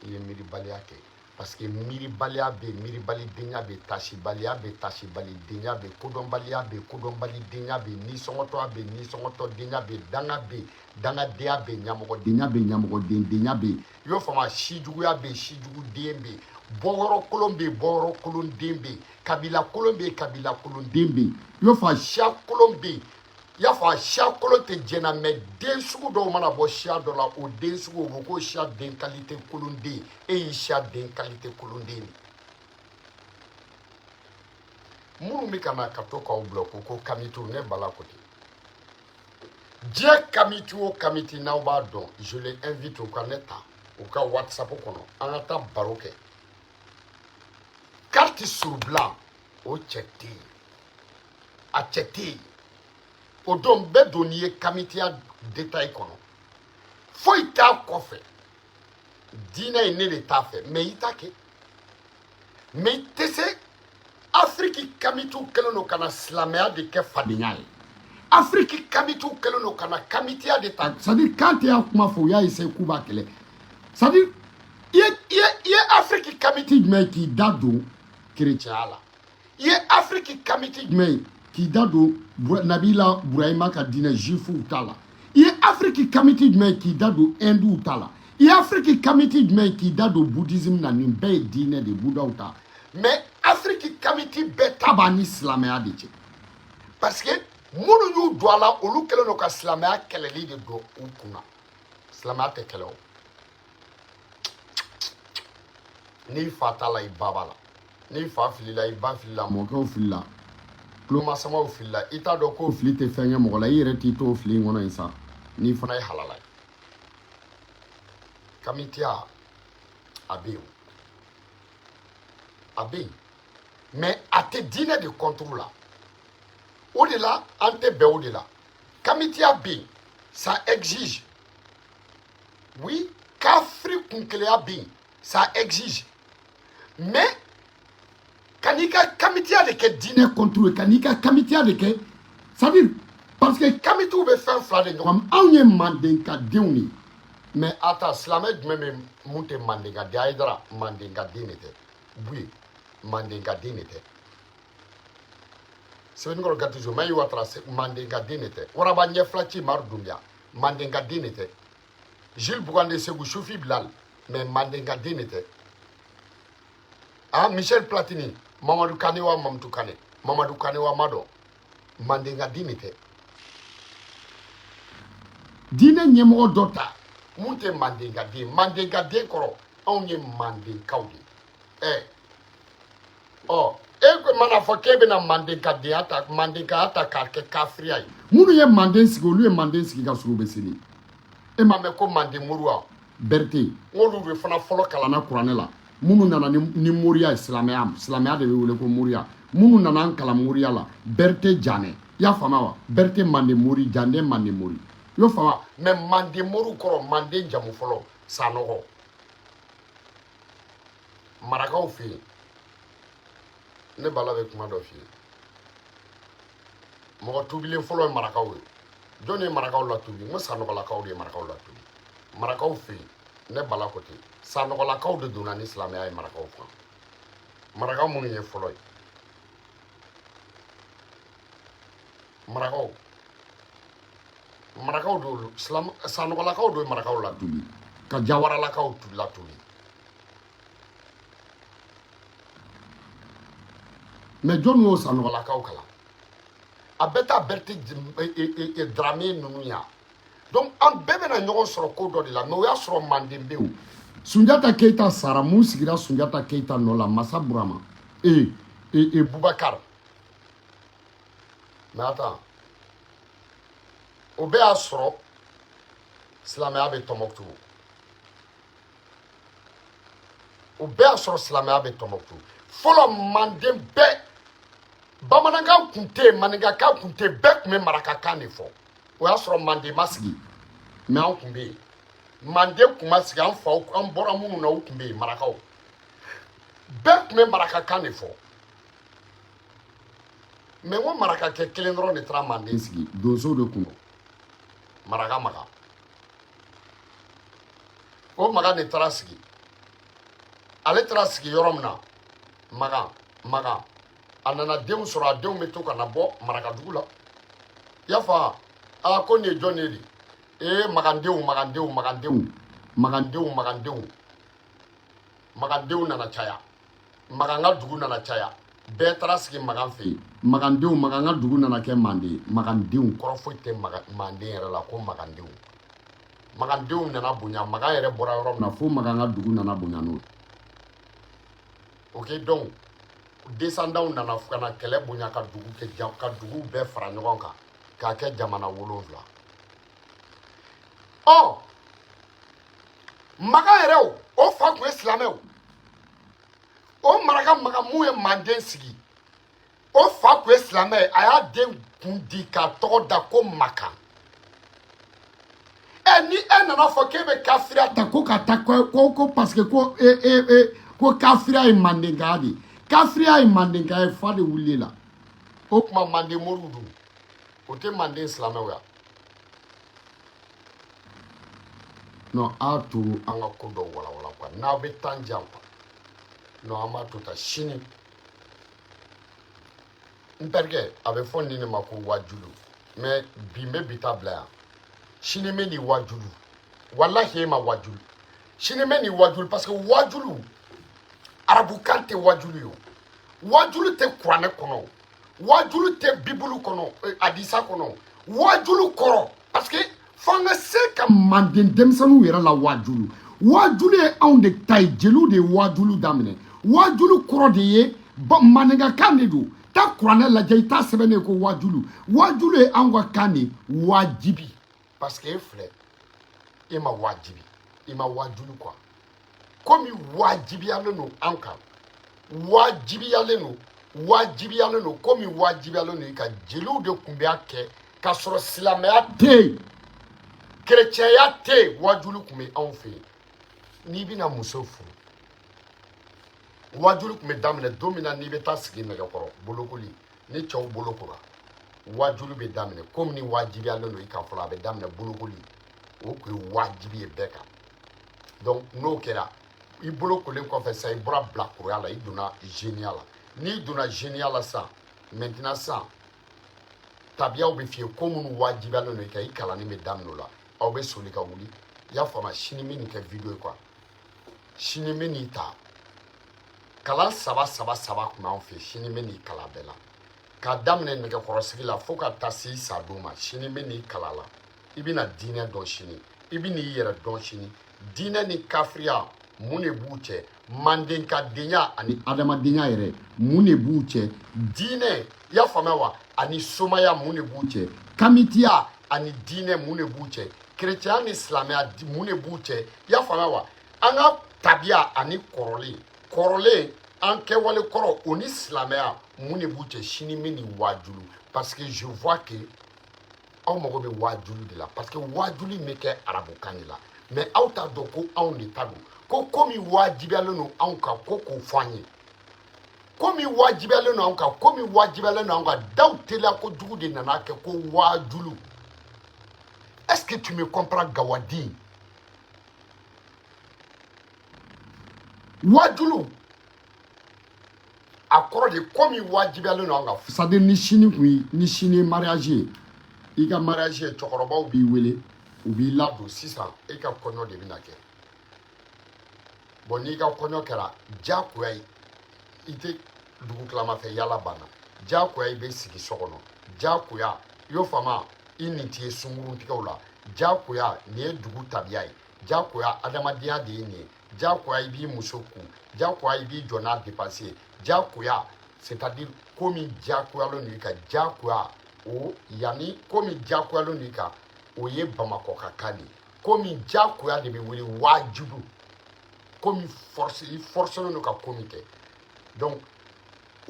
I ye miiribaliya kɛ, parce que miiribaliya bɛ yen, miiribalidenya bɛ yen, tasibaliya bɛ yen, tasibalidenya bɛ yen, kodɔnbaliya bɛ yen, kodɔnbalidenya bɛ yen, nisɔngɔtɔya bɛ yen, nisɔngɔtɔdenya bɛ yen, danga bɛ yen, dangadenya bɛ yen, ɲamɔgɔdenya bɛ yen, ɲamɔgɔdendenya bɛ yen. I y'o faamu? Sijuguya bɛ yen, sijuguden bɛ yen, bɔyɔrɔ kolon bɛ yen, bɔyɔrɔ kolonden bɛ yen, kabila kolon bɛ yen, kabila kolonden bɛ yen. I y'o faamu? Siya kolon bɛ yen. I y'a fɔ a siya kolon tɛ diɲɛ na, mais den sugu dɔw mana bɔ siya dɔ la, o den sugu o bɛ ko siya den qualité kolonden. E y'i siya den qualité kolonden de. Minnu bɛ ka na ka to k'aw bila ko ko kamitu, ne bala ko ten. Diɲɛ kamiti o kamiti, n'aw b'a dɔn, je les invite u ka ne ta u ka WhatsApp kɔnɔ, an ka taa baro kɛ. Carte sur blanc, o cɛ tɛ yen, a cɛ tɛ yen. O don bɛɛ don n'i ye kamitiya détail kɔnɔ, foyi t'a kɔfɛ. Diinɛ ye ne de t'a fɛ, mais i t'a kɛ, mais i tɛ se. Afiriki kamitiw kɛlen don ka na silamɛya de kɛ fadenya ye. Afiriki kamitiw kɛlen don ka na kamitiya de ta. C'est à dire Kante y'a kuma fɔ, u y'a essayer k'u b'a kɛlɛ. C'est à dire i ye Afiriki kamiti jumɛn ye k'i da don kerecɛnya la? I ye Afiriki kamiti jumɛn ye k'i da don Nabila Burahima ka diinɛ juifuw ta la? I ye Afiriki kamiti jumɛn ye k'i da don hinduw ta la? I ye Afiriki kamiti jumɛn ye k'i da don bouddhisme na? Nin bɛɛ ye diinɛ de, budaw ta. Mais Afiriki kamiti bɛɛ ta b'a ni silamɛya de cɛ, parce que minnu y'u don a la, olu kɛlen don ka silamɛya kɛlɛli de don u kunna. Silamɛya tɛ kɛlɛ o. N'i fa t'a la, i ba b'a la. N'i fa filila, i ba filila, mɔkɛw filila, tulomasamaw filila. I t'a dɔn ko fili tɛ fɛn kɛ mɔgɔ la, i yɛrɛ t'i to fili in kɔnɔ yen sa, n'i fana ye halala ye. Kamitiya a bɛ yen, a bɛ yen, mais a tɛ diinɛ de contre la. O de la an tɛ bɛn o de la. Kamitiya bɛ yen, ça exige, oui. Kafiri kunkeleya bɛ yen, ça exige, mais ka n'i ka kamitiya de kɛ diinɛ contre ye, ka n'i ka kamitiya de kɛ, c'est à dire parce que kamitiw bɛ fɛn fila de ɲɔgɔn. Anw ye mandenkadenw de ye, mais a ta silamɛ jumɛn bɛ mun tɛ mandenkaden? Ayidara mandenkaden de tɛ, Buye mandenkaden de tɛ, Sɛbɛnnikɔrɔ Gatizo Mayi Watara mandenkaden de tɛ, Waraba Ɲɛfilaci Maru Dunbiya mandenkaden de tɛ, Jules Bugande Segu Sufi Bilal mais mandenkaden de tɛ, ah Michel Platini Mamadou Kane wa Mamutu Kane, Mamadou Kane wa Madɔ mandenkaden de tɛ. Diinɛ ɲɛmɔgɔ dɔ ta mun tɛ mandenkaden? Mandenkaden kɔrɔ, anw ye mandenkaw de ye. Ɛ ɔ e ko mana fɔ k'e bɛna mandenkadenya ta, mandenkaya ta k'a kɛ kafiriya ye. Minnu ye manden sigi, olu ye manden sigi ka sɔrɔ u bɛ seli. E m'a mɛn ko manden mori wa Berete? N k'olu de fana fɔlɔ kalanna kuranɛ la. Minnu nana ni moriya ye, silamɛya, silamɛya de bɛ wele ko moriya. Minnu nana an kalan moriya la, Berete Janɛ, i y'a faamuya wa? Berete manden mori, Jande manden mori, i y'o faamuya? Mais manden moriw kɔrɔ, manden jamu fɔlɔ Sanɔgɔ marakaw fɛ yen. Ne bala bɛ kuma dɔ f'i ye, mɔgɔ tubilen fɔlɔ ye marakaw ye. Jɔn ye marakaw latubi? N ko Sanɔgɔlakaw de ye marakaw latubi marakaw fɛ yen. Ne bala ko ten, Sanɔgɔlakaw de donna ni silamɛya ye marakaw kan. Marakaw minnu ye fɔlɔ ye, marakaw Marakaw don, Sanɔgɔlakaw don, marakaw latuli ka Jawaralakaw latuli. Mais jɔn y'o Sanɔgɔlakaw kalan? A bɛɛ taa Berete Dramé ninnu ya. Donc an bɛɛ bɛna ɲɔgɔn sɔrɔ ko dɔ de la, mais o y'a sɔrɔ Manden bɛ yen. Sunjata Keyita sara, mun sigira Sunjata Keyita nɔ la? Masa Burama et Bubakar. Mais attends, o bɛɛ y'a sɔrɔ silamɛya bɛ Tɔnbɔkutu. O bɛɛ y'a sɔrɔ silamɛya bɛ Tɔnbɔkutu. Fɔlɔ Manden bɛɛ, bamanankan kun tɛ yen, maninkakan kun tɛ yen, bɛɛ tun bɛ marakakan de fɔ. O y'a sɔrɔ Manden ma sigi, mais an kun bɛ yen. Manden kun ma sigi, an faw, an bɔra minnu na, u kun bɛ yen, marakaw. Bɛɛ tun bɛ marakakan de fɔ. Mais n ko marakakɛ kelen dɔrɔn de taara Manden sigi, donso de kun don, Maraka Maga. O Maga de taara sigi. Ale taara sigi yɔrɔ min na, Maga, Maga, a nana denw sɔrɔ, a denw bɛ to ka na bɔ marakadugu la. I y'a fɔ aa ko nin ye jɔn ye de? Ee, magandenw, magandenw, magandenw, magandenw, magandenw, magandenw nana caya. Magan ka dugu nana caya, bɛɛ taara sigi Magan fɛ yen. Magandenw, Magan ka dugu nana kɛ Manden. Magandenw kɔrɔ foyi tɛ Manden yɛrɛ la ko magandenw. Magandenw nana bonya, Magan yɛrɛ bɔra yɔrɔ min na fo Magan ka dugu nana bonya n'o ye. Ok, donc descendants nana ka na kɛlɛ bonya ka dugu kɛ, ka dugu bɛɛ fara ɲɔgɔn kan k'a kɛ jamana 7. Ɔ Magan yɛrɛ, o fa tun ye silamɛ. O o maraka Maga mun ye Manden sigi, o fa tun ye silamɛ ye. A y'a den kun di k'a tɔgɔ da ko Makan. Ɛ, ni e nana fɔ k'e bɛ kafiriya ta ko ka taa ko parce que ko e e e ko kafiriya ye mandenkaya de ye, kafiriya ye mandenkaya ye, fa de wulila la. O tuma Manden moriw dun, o tɛ Manden silamɛw ya? Non, a to an ka ko dɔw walawala quoi, n'aw bɛ temps di yan quoi. Non, an b'a to tan sini. N terikɛ, a bɛ fɔ nin de ma ko wajulu. Mais bi n bɛ bi ta bila yan, sini n bɛ nin wajulu. Walahi e ma wajulu, sini n bɛ nin wajulu, parce que wajulu arabukan tɛ wajulu ye o. Wajulu tɛ kuranɛ kɔnɔ, wajulu tɛ bibulu kɔnɔ, hadisa kɔnɔ. Wajulu kɔrɔ, parce que f'an ka se ka Manden denmisɛnninw yɛrɛ la wajulu. Wajulu ye anw de ta ye, jeliw de ye wajulu daminɛ. Wajulu kɔrɔ de ye maninkakan de don. Taa kuranɛ lajɛ, i t'a sɛbɛnnen ko wajulu. Wajulu ye anw ka kan de, wajibi. Parce que e filɛ, e ma wajibi, i ma wajulu quoi. Komi wajibiyalen don an kan, wajibiyalen don, wajibiyalen don, komi wajibiyalen don i kan, jeliw de tun bɛ a kɛ k'a sɔrɔ silamɛya tɛ yen, kerecɛnya tɛ yen. Wajulu tun bɛ anw fɛ yen. N'i bɛna muso furu, wajulu tun bɛ daminɛ don min na n'i bɛ taa sigi nɛgɛkɔrɔ, bolokoli, ni cɛw bolokora, wajulu bɛ daminɛ. Komi ni wajibiyalen don i kan fɔlɔ, a bɛ daminɛ bolokoli, o tun ye wajibi ye bɛɛ kan. Donc n'o kɛra, i bolokolen kɔfɛ sisan, i bɔra bilakoroya la, i donna zeniya la. N'i donna zeniya la sisan, maintenant sisan tabiyaw bɛ f'i ye, ko minnu wajibiyalen don i kan, i kalanni bɛ daminɛ o la. Aw bɛ soli ka wuli, i y'a faamu? Sini n bɛ nin kɛ video ye quoi. Sini n bɛ nin ta, kalan saba saba saba tun b'an fɛ. Sini n bɛ nin kalan bɛɛ la, k'a daminɛ nɛgɛkɔrɔsigi la fo ka taa se i sadon ma. Sini n bɛ nin kalan la. I bɛna diinɛ dɔn sini, i bɛ n'i yɛrɛ dɔn sini. Diinɛ ni kafiriya, mun de b'u cɛ? Mandenkadenya ani adamadenya yɛrɛ, mun de b'u cɛ? Diinɛ, i y'a faamuya wa, ani somaya, mun de b'u cɛ? Kamitiya ani diinɛ, mun de b'u cɛ? Kerecɛnya ni silamɛya, mun de b'u cɛ? I y'a faamuya wa? An ka tabiya ani kɔrɔlen, kɔrɔlen, an kɛwale kɔrɔ, o ni silamɛya, mun de b'u cɛ? Sini n bɛ nin waajulu, parce que je vois que aw mago bɛ waajulu de la, parce que waajulu in bɛ kɛ arabukan de la, mais aw t'a dɔn ko anw de ta don, ko komi wajibiyalen don anw kan ko k'o fɔ an ye, komi wajibiyalen don anw kan, komi wajibiyalen don anw kan. Daw teliya kojugu de nana kɛ ko waajulu. Est-ce que tu me comprends, Gawaden? Waajulu a kɔrɔ de komi wajibiyalen don an kan. C'est à dire ni sini kun ye, ni sini ye mariage ye. I ka mariage ye, cɛkɔrɔbaw b'i wele, u b'i ladon. Sisan e ka kɔɲɔ de bɛna kɛ. Bon, n'i ka kɔɲɔ kɛra, diyagoya ye, i tɛ dugutilama fɛ yala banna, diyagoya i bɛ sigi so kɔnɔ, diyagoya i y'o faamu, i nin t'i ye sunkuruntigɛw la, diyagoya nin ye dugu tabiya ye, diyagoya adamadenya de ye nin ye, diyagoya i b'i muso ko, diyagoya i b'i jɔ n'a dépense ye, diyagoya, c'est à dire ko min diyagoyalen don i kan, diyagoya o yanni ko min diyagoyalen don i kan, o ye Bamakɔ ka kan de ye. Ko min diyagoya de bɛ wele wajibu, ko min force, i forcelen don ka ko min kɛ. Donc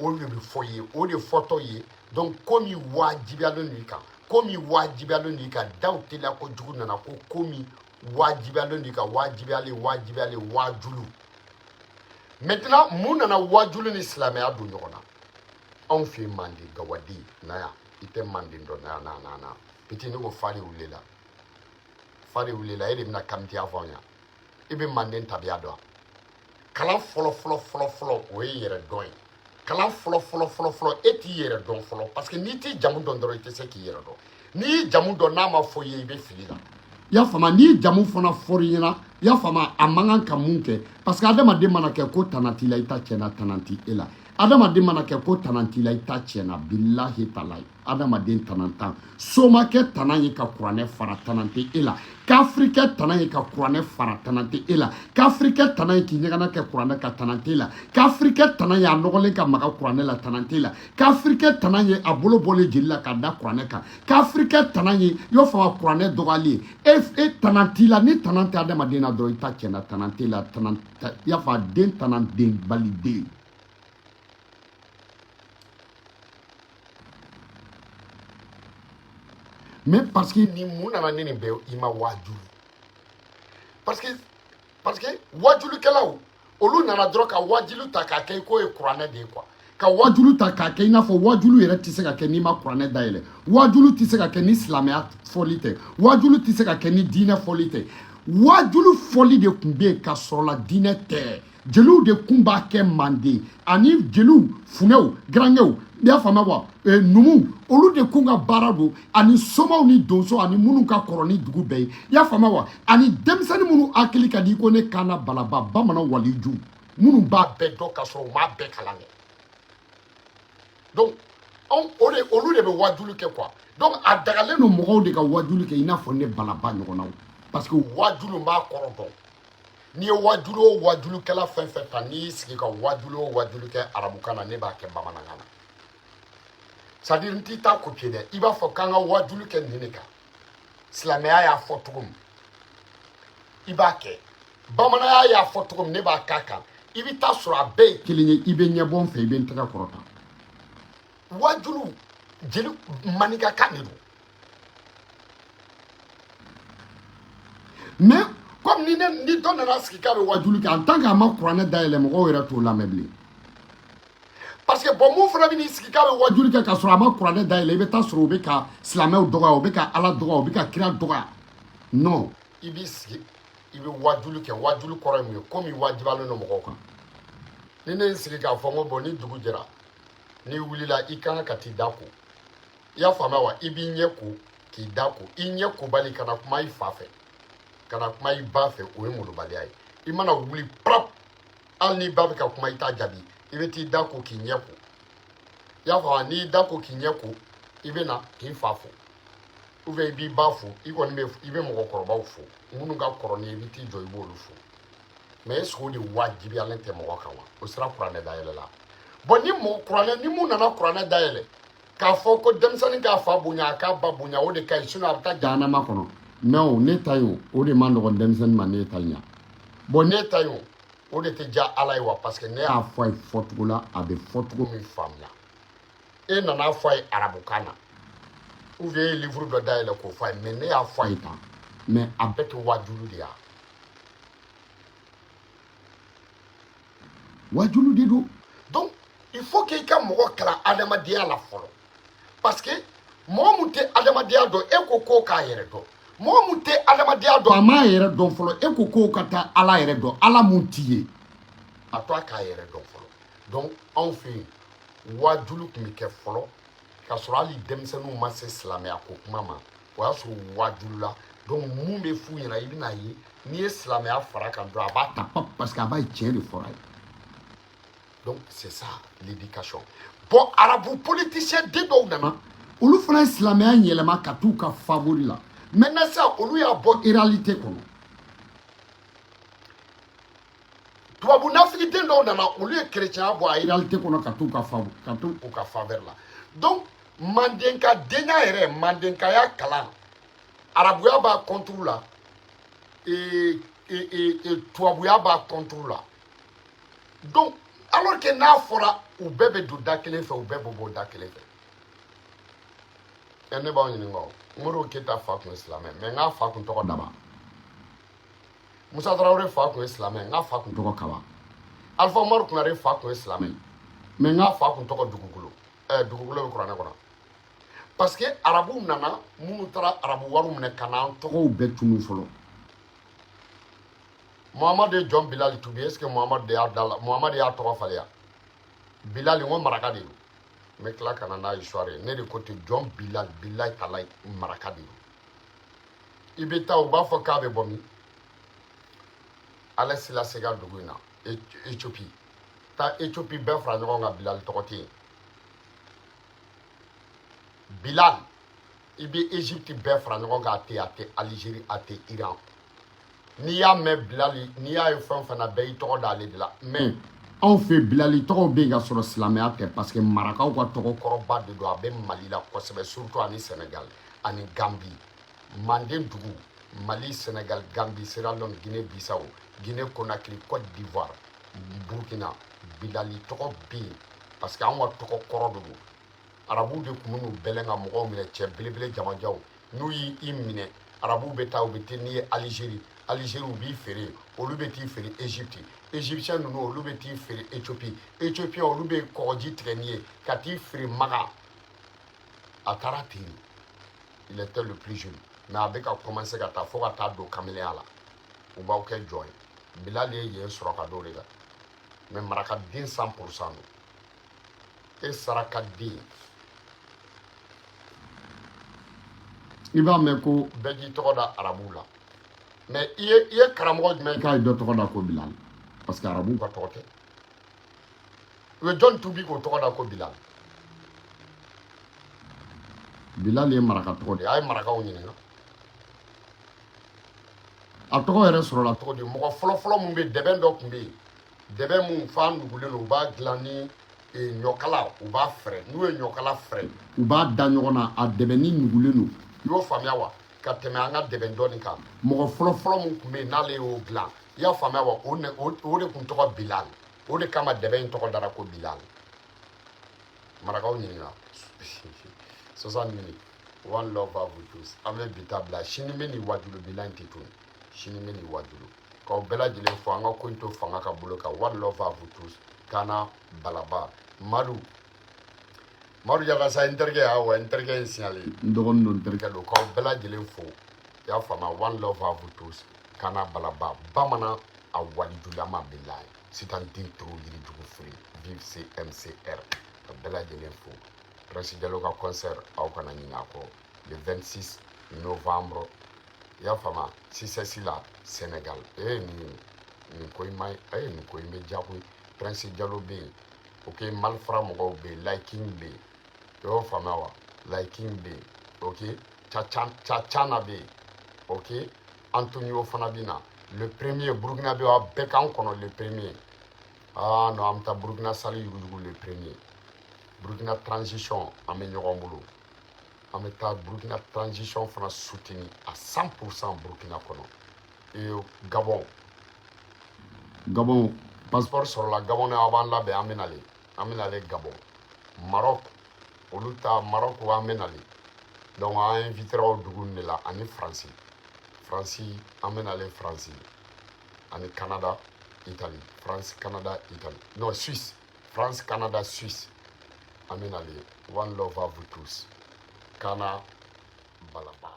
o de bɛ fɔ i ye, o de fɔtɔ ye. Donc ko min wajibiyalen don i kan, ko min wajibiyalen don i kan, daw teliya kojugu nana ko ko min wajibiyalen don i kan, wajibiyalen, wajibiyalen, wajulu. Maintenant, mun nana wajulu ni silamɛya don ɲɔgɔn na anw fɛ yen? Manden gawaden na yan, i tɛ manden dɔn na yan, na na na petit. Ne ko fa de wulila, fa de wulila, e de bɛna kamitiya fɔ anw ɲɛna. I bɛ manden tabiya dɔn? Kalan fɔlɔ fɔlɔ fɔlɔ fɔlɔ, o ye yɛrɛ dɔn ye. Kalan fɔlɔ fɔlɔ fɔlɔ fɔlɔ, e t'i yɛrɛ dɔn fɔlɔ, parce que n'i t'i jamu dɔn dɔrɔn, i tɛ se k'i yɛrɛ dɔn. N'i y'i jamu dɔn, n'a ma fɔ i ye, i bɛ fili la. I y'a faamu? N'i jamu fana fɔr'i ɲɛna, i y'a faamu, a man kan ka mun kɛ? Parce que adamaden mana kɛ ko tana t'i la, i ta tiɲɛna. Tana t'i e la. Adamaden mana kɛ ko tana t'i la, i ta tiɲɛna. Bilahi talahi, adamaden tana tan. Somakɛ tana ye ka kuranɛ fara, tana tɛ e la. Kafirikɛ tana ye ka kuranɛ fara, tana tɛ e la. Kafirikɛ tana ye k'i ɲɛgɛnɛ kɛ kuranɛ ka, tana tɛ e la. Kafirikɛ tana ye a nɔgɔlen ka maga kuranɛ la, tana tɛ e la. Kafirikɛ tana ye a bolo bɔlen jeli la k'a da kuranɛ kan. Kafirikɛ tana ye, i y'o faamu, kuranɛ dɔgɔyali ye. E tana t'i la. Ni tana tɛ adamaden na dɔrɔn, i ta tiɲɛna. Tana tɛ la, tana, i y'a faamu, den tana, den baliden. Mais parce que ni mun nana ni nin bɛɛ, i ma waajulu, parce que waajulikɛlaw, olu nana dɔrɔn ka waajulu ta k'a kɛ i k'o ye kuranɛ de ye quoi, ka waajulu ta k'a kɛ i n'a fɔ waajulu yɛrɛ tɛ se ka kɛ n'i ma kuranɛ dayɛlɛ, waajulu tɛ se ka kɛ ni silamɛya fɔli tɛ, waajulu tɛ se ka kɛ ni diinɛ fɔli tɛ. Waajulu fɔli de tun bɛ yen ka sɔrɔ la diinɛ tɛ. Jeliw de kun b'a kɛ manden, ani jeliw, funɛw, garankɛw, i y'a faamuya wa, numuw, olu de kun ka baara don, ani somaw ni donso, ani minnu ka kɔrɔ ni dugu bɛɛ ye, i y'a faamuya wa, ani denmisɛnnin minnu hakili ka di i ko ne kana balaba bamanan waliju minnu b'a bɛɛ dɔn ka sɔrɔ u m'a bɛɛ kalan kɛ. Donc anw o de, olu de bɛ wajulu kɛ quoi. Donc a dagalen don mɔgɔw de ka wajulu kɛ i n'a fɔ ne balaba ɲɔgɔnnaw, parce que wajulu b'a kɔrɔ dɔn. N'i ye wajulu o wajulukɛla fɛn fɛn ta, n'i y'i sigi ka wajulu o wajulu kɛ arabukan na, ne b'a kɛ bamanankan na. C'est à dire n t'i ta copier dɛ. I b'a fɔ k'an ka wajulu kɛ nin de kan, silamɛya y'a fɔ cogo min, i b'a kɛ bamananya y'a fɔ cogo min, ne b'a k'a kan. I bɛ taa sɔrɔ a bɛɛ ye kelen ye. I bɛ ɲɛbɔ n fɛ, i bɛ n tɛgɛ kɔrɔta. Wajulu jeli maninkakan de don. Mais comme ni ne ni dɔ nana sigi k'a bɛ wajulu kɛ, en tant que a ma kuranɛ dayɛlɛ, mɔgɔw yɛrɛ t'o lamɛn bilen. Parce que bon, mun fana bɛ n'i sigi k'a bɛ wajulu kɛ k'a sɔrɔ a ma kuranɛ dayɛlɛ, i bɛ taa sɔrɔ u bɛ ka silamɛw dɔgɔya, u bɛ ka Ala dɔgɔya, u bɛ ka kira dɔgɔya. Non, i b'i sigi, i bɛ wajulu kɛ. Wajulu kɔrɔ ye mun ye? Komi wajibalen don mɔgɔw kan. Ni ne ye n sigi k'a fɔ n ko bon, ni dugu jɛra, n'i wulila, i kan ka t'i da ko, i y'a faamuya wa, i b'i ɲɛ ko k'i da ko, i ɲɛ kobali, kana kuma i fa fɛ, kana kuma i ba fɛ, o ye molobaliya ye. I mana wuli prap, hali n'i ba bɛ ka kuma, i t'a jaabi, i bɛ t'i da ko k'i ɲɛ ko, i y'a faamuya? N'i da ko k'i ɲɛ ko, i bɛ na k'i fa fo, ou bien i b'i ba fo, i kɔni bɛ, i bɛ mɔgɔkɔrɔbaw fo minnu ka kɔrɔ n'i ye, i bɛ t'i jɔ, i b'olu fo. Mais est ce que o de wajibiyalen tɛ mɔgɔ kan wa? O sera kuranɛ dayɛlɛ la. Bon, ni mɔgɔ kuranɛ, ni mun nana kuranɛ dayɛlɛ k'a fɔ ko denmisɛnnin k'a fa bonya, a k'a ba bonya, o de ka ɲi, sinon a bɛ taa jahanama kɔnɔ. Mais o ne ta ye, o de man nɔgɔn denmisɛnnin ma, ne ta ɲa. Bon, ne ta ye o de tɛ diya Ala ye wa? Parce que ne y'a fɔ a ye fɔcogo la, a bɛ fɔcogo min faamuya. E nana fɔ a ye arabukan na, ou bien e ye livre dɔ dayɛlɛ k'o fɔ a ye, mais ne y'a fɔ a ye tan. Mais a bɛɛ tɛ wajulu de ya? Wajulu de don. Donc il faut que i ka mɔgɔ kalan adamadenya la fɔlɔ, parce que mɔgɔ mun tɛ adamadenya dɔn, e ko k'o k'a yɛrɛ dɔn. Mɔgɔ mun tɛ adamadenya dɔn, a m'a yɛrɛ dɔn fɔlɔ, e ko k'o ka taa Ala yɛrɛ dɔn, Ala mun t'i ye, a to a k'a yɛrɛ dɔn fɔlɔ. Donc anw fɛ yen, wajulu tun bɛ kɛ fɔlɔ. K'a sɔrɔ hali denmisɛnninw ma se silamɛya ko kuma ma, o y'a sɔrɔ u wajulula. Donc mun bɛ f'u ɲɛna, i bɛna ye n'i ye silamɛya fara kan dɔrɔn, a b'a ta pap, parce que a b'a ye tiɲɛ de fɔra ye. Donc c'est ça l'éducation. Bon, arabu politicien den dɔw nana, olu fana ye silamɛya yɛlɛma ka t'u ka favori la. Maintenant sisan, olu y'a bɔ réalité kɔnɔ. Tubabu nafigiden dɔw nana, olu ye chrétien bɔ a réalité kɔnɔ ka t'u ka favori, ka t'u ka faveur la. Donc mandenka denya yɛrɛ, mandenkaya kalan, arabuya b'a contre la, tubabuya b'a contre la. Donc alors que n'a fɔra u bɛɛ bɛ don da kelen fɛ, u bɛɛ bɛ bɔ da kelen fɛ. Ɛ, ne b'aw ɲininka, o Modibo Keyita fa tun ye silamɛ, mais n k'a fa tun tɔgɔ Daba. Musa Tarawele fa tun ye silamɛ, n k'a fa tun tɔgɔ Kaba. Alpha Umaru Konare fa tun ye silamɛ, mais n k'a fa tun tɔgɔ Dugukolo. Ɛ, dugukolo bɛ kuranɛ kɔnɔ, parce que arabuw nana, minnu taara arabu wariw minɛ ka n'an tɔgɔw bɛɛ tunu fɔlɔ. Muhamadu ye jɔn Bilali tubi. Est ce que Muhamadu de y'a da la? Muhamadu y'a tɔgɔ falen ya? Bilali, n ko maraka de don. N bɛ tila ka na n'a histoire ye. Ne de ko ten, jɔn Bilali, bilayi talayi, maraka de don. I bɛ taa, u b'a fɔ k'a bɛ bɔ min? Ala sila se ka dugu in na, Éthiopie. Taa Éthiopie bɛɛ fara ɲɔgɔn kan, Bilali tɔgɔ tɛ yen. Bilal, i bɛ Égypte bɛɛ fara ɲɔgɔn kan, a tɛ yen, a tɛ Algérie, a tɛ Iran. N'i y'a mɛn Bilali, n'i y'a ye fɛn o fɛn na, bɛɛ y'i tɔgɔ d'ale de la. Mais anw fɛ, Bilali tɔgɔw bɛ yen ka sɔrɔ silamɛya tɛ, parce que marakaw ka tɔgɔ kɔrɔba de don. A bɛ Mali la kosɛbɛ, surtout ani Sénégal ani Gambie. Manden dugu, Mali, Sénégal, Gambie, Sierra Leone, Guinée Bissau, Guinée Conakry, Côte d'Ivoire, Burkina, Bilali tɔgɔ bɛ yen, parce que anw ka tɔgɔ kɔrɔ de don. Arabuw de tun bɛ n'u bɛlɛn ka mɔgɔw minɛ, cɛ belebele jamajanw. N'u y'i minɛ, arabuw bɛ taa, u bɛ taa n'i ye Algérie. Algérie, u b'i feere, olu bɛ t'i feere Égypte. Égyptien ninnu, olu bɛ t'i feere Éthiopie. Éthiopien, olu bɛ kɔgɔji tigɛ n'i ye ka t'i feere Maga. A taara ten, il était le plus jeune, mais a bɛ ka commencer ka taa fo ka taa don kamelenya la. U b'aw kɛ jɔn ye. Bilali ye yen sɔrɔ ka d'o de kan. Mais marakaden 100% don. E sarakaden, i b'a mɛn ko bɛɛ k'i tɔgɔ da arabuw la, mais i ye karamɔgɔ jumɛn k'a ye dɔ tɔgɔ da ko Bilal? Parce que arabuw ka tɔgɔ tɛ. U ye jɔn tubi k'o tɔgɔ da ko Bilal? Bilal ye maraka tɔgɔ de ye. A ye marakaw ɲininka, a tɔgɔ yɛrɛ sɔrɔla cogo di? Mɔgɔ fɔlɔfɔlɔ mun bɛ, dɛbɛn dɔ tun bɛ yen, dɛbɛn mun fa nugulen don, u b'a dilan ni ɲɔkala, u b'a fɛrɛ. N'u ye ɲɔkala fɛrɛ, u b'a da ɲɔgɔn na, a dɛbɛnni nugulen don. I y'o faamuya wa? Ka tɛmɛ an ka dɛbɛn dɔɔni kan. Mɔgɔ fɔlɔfɔlɔ mun tun bɛ yen, n'ale y'o dilan, i y'a faamuya wa? O de tun tɔgɔ Bilal. O de kama dɛbɛn in tɔgɔ dara ko Bilal. Marakaw ɲininka. 60 minutes. One love à vous tous. An bɛ bi ta bila. Sini bɛ nin wajulu bila in tɛ tun. Sini bɛ nin wajulu k'aw bɛɛ lajɛlen fo. An ka ko in to fanga ka bolo kan. One love à vous tous. Kana balaba Madu, Madu Jakasa, n terikɛ. Awɔ, n terikɛ ye signalé, n dɔgɔnin don, n terikɛ don. K'aw bɛɛ lajɛlen fo, i y'a faamuya. One love à vous tous. Kana balaba bamanan, a walijulama bilayi sitan den turu yirijugu feere. Vive CMCR. Ka bɛɛ lajɛlen fo. Prince Jalo ka concert, aw kana ɲinɛ a kɔ, le 26 novembre, i y'a faamuya, CICES la, Sénégal. Ee, nin ko in ma ɲi. Ee, nin ko in bɛ diya koyi. Prince Jalo bɛ yen, ok. Malfra mɔgɔw bɛ yen, Liking bɛ yen, i y'o faamuya wa? Liking bɛ yen, ok. Cacana bɛ yen, ok. Antonio fana bɛ na le premier. Burukina bɛ yen, aw bɛɛ k'an kɔnɔ le premier. Ah non, an bɛ taa Burukina sali yuguyugu le premier. Burukina transition, an bɛ ɲɔgɔn bolo. An bɛ taa Burukina transition fana soutenir à 100% Burukina kɔnɔ. Et Gabon, Gabon passeport sɔrɔla Gabon, aw b'an labɛn, an bɛ nalen, an bɛ nalen Gabon. Maroc, olu ta Maroc, an bɛ nalen. Donc an invitera o dugu de la, ani Faransi. Faransi, an bɛ nalen Faransi ani Canada, Italie. France, Canada, Italie, non, Suisse. France, Canada, Suisse, an bɛ nalen. One love à vous tous. Kana balaba.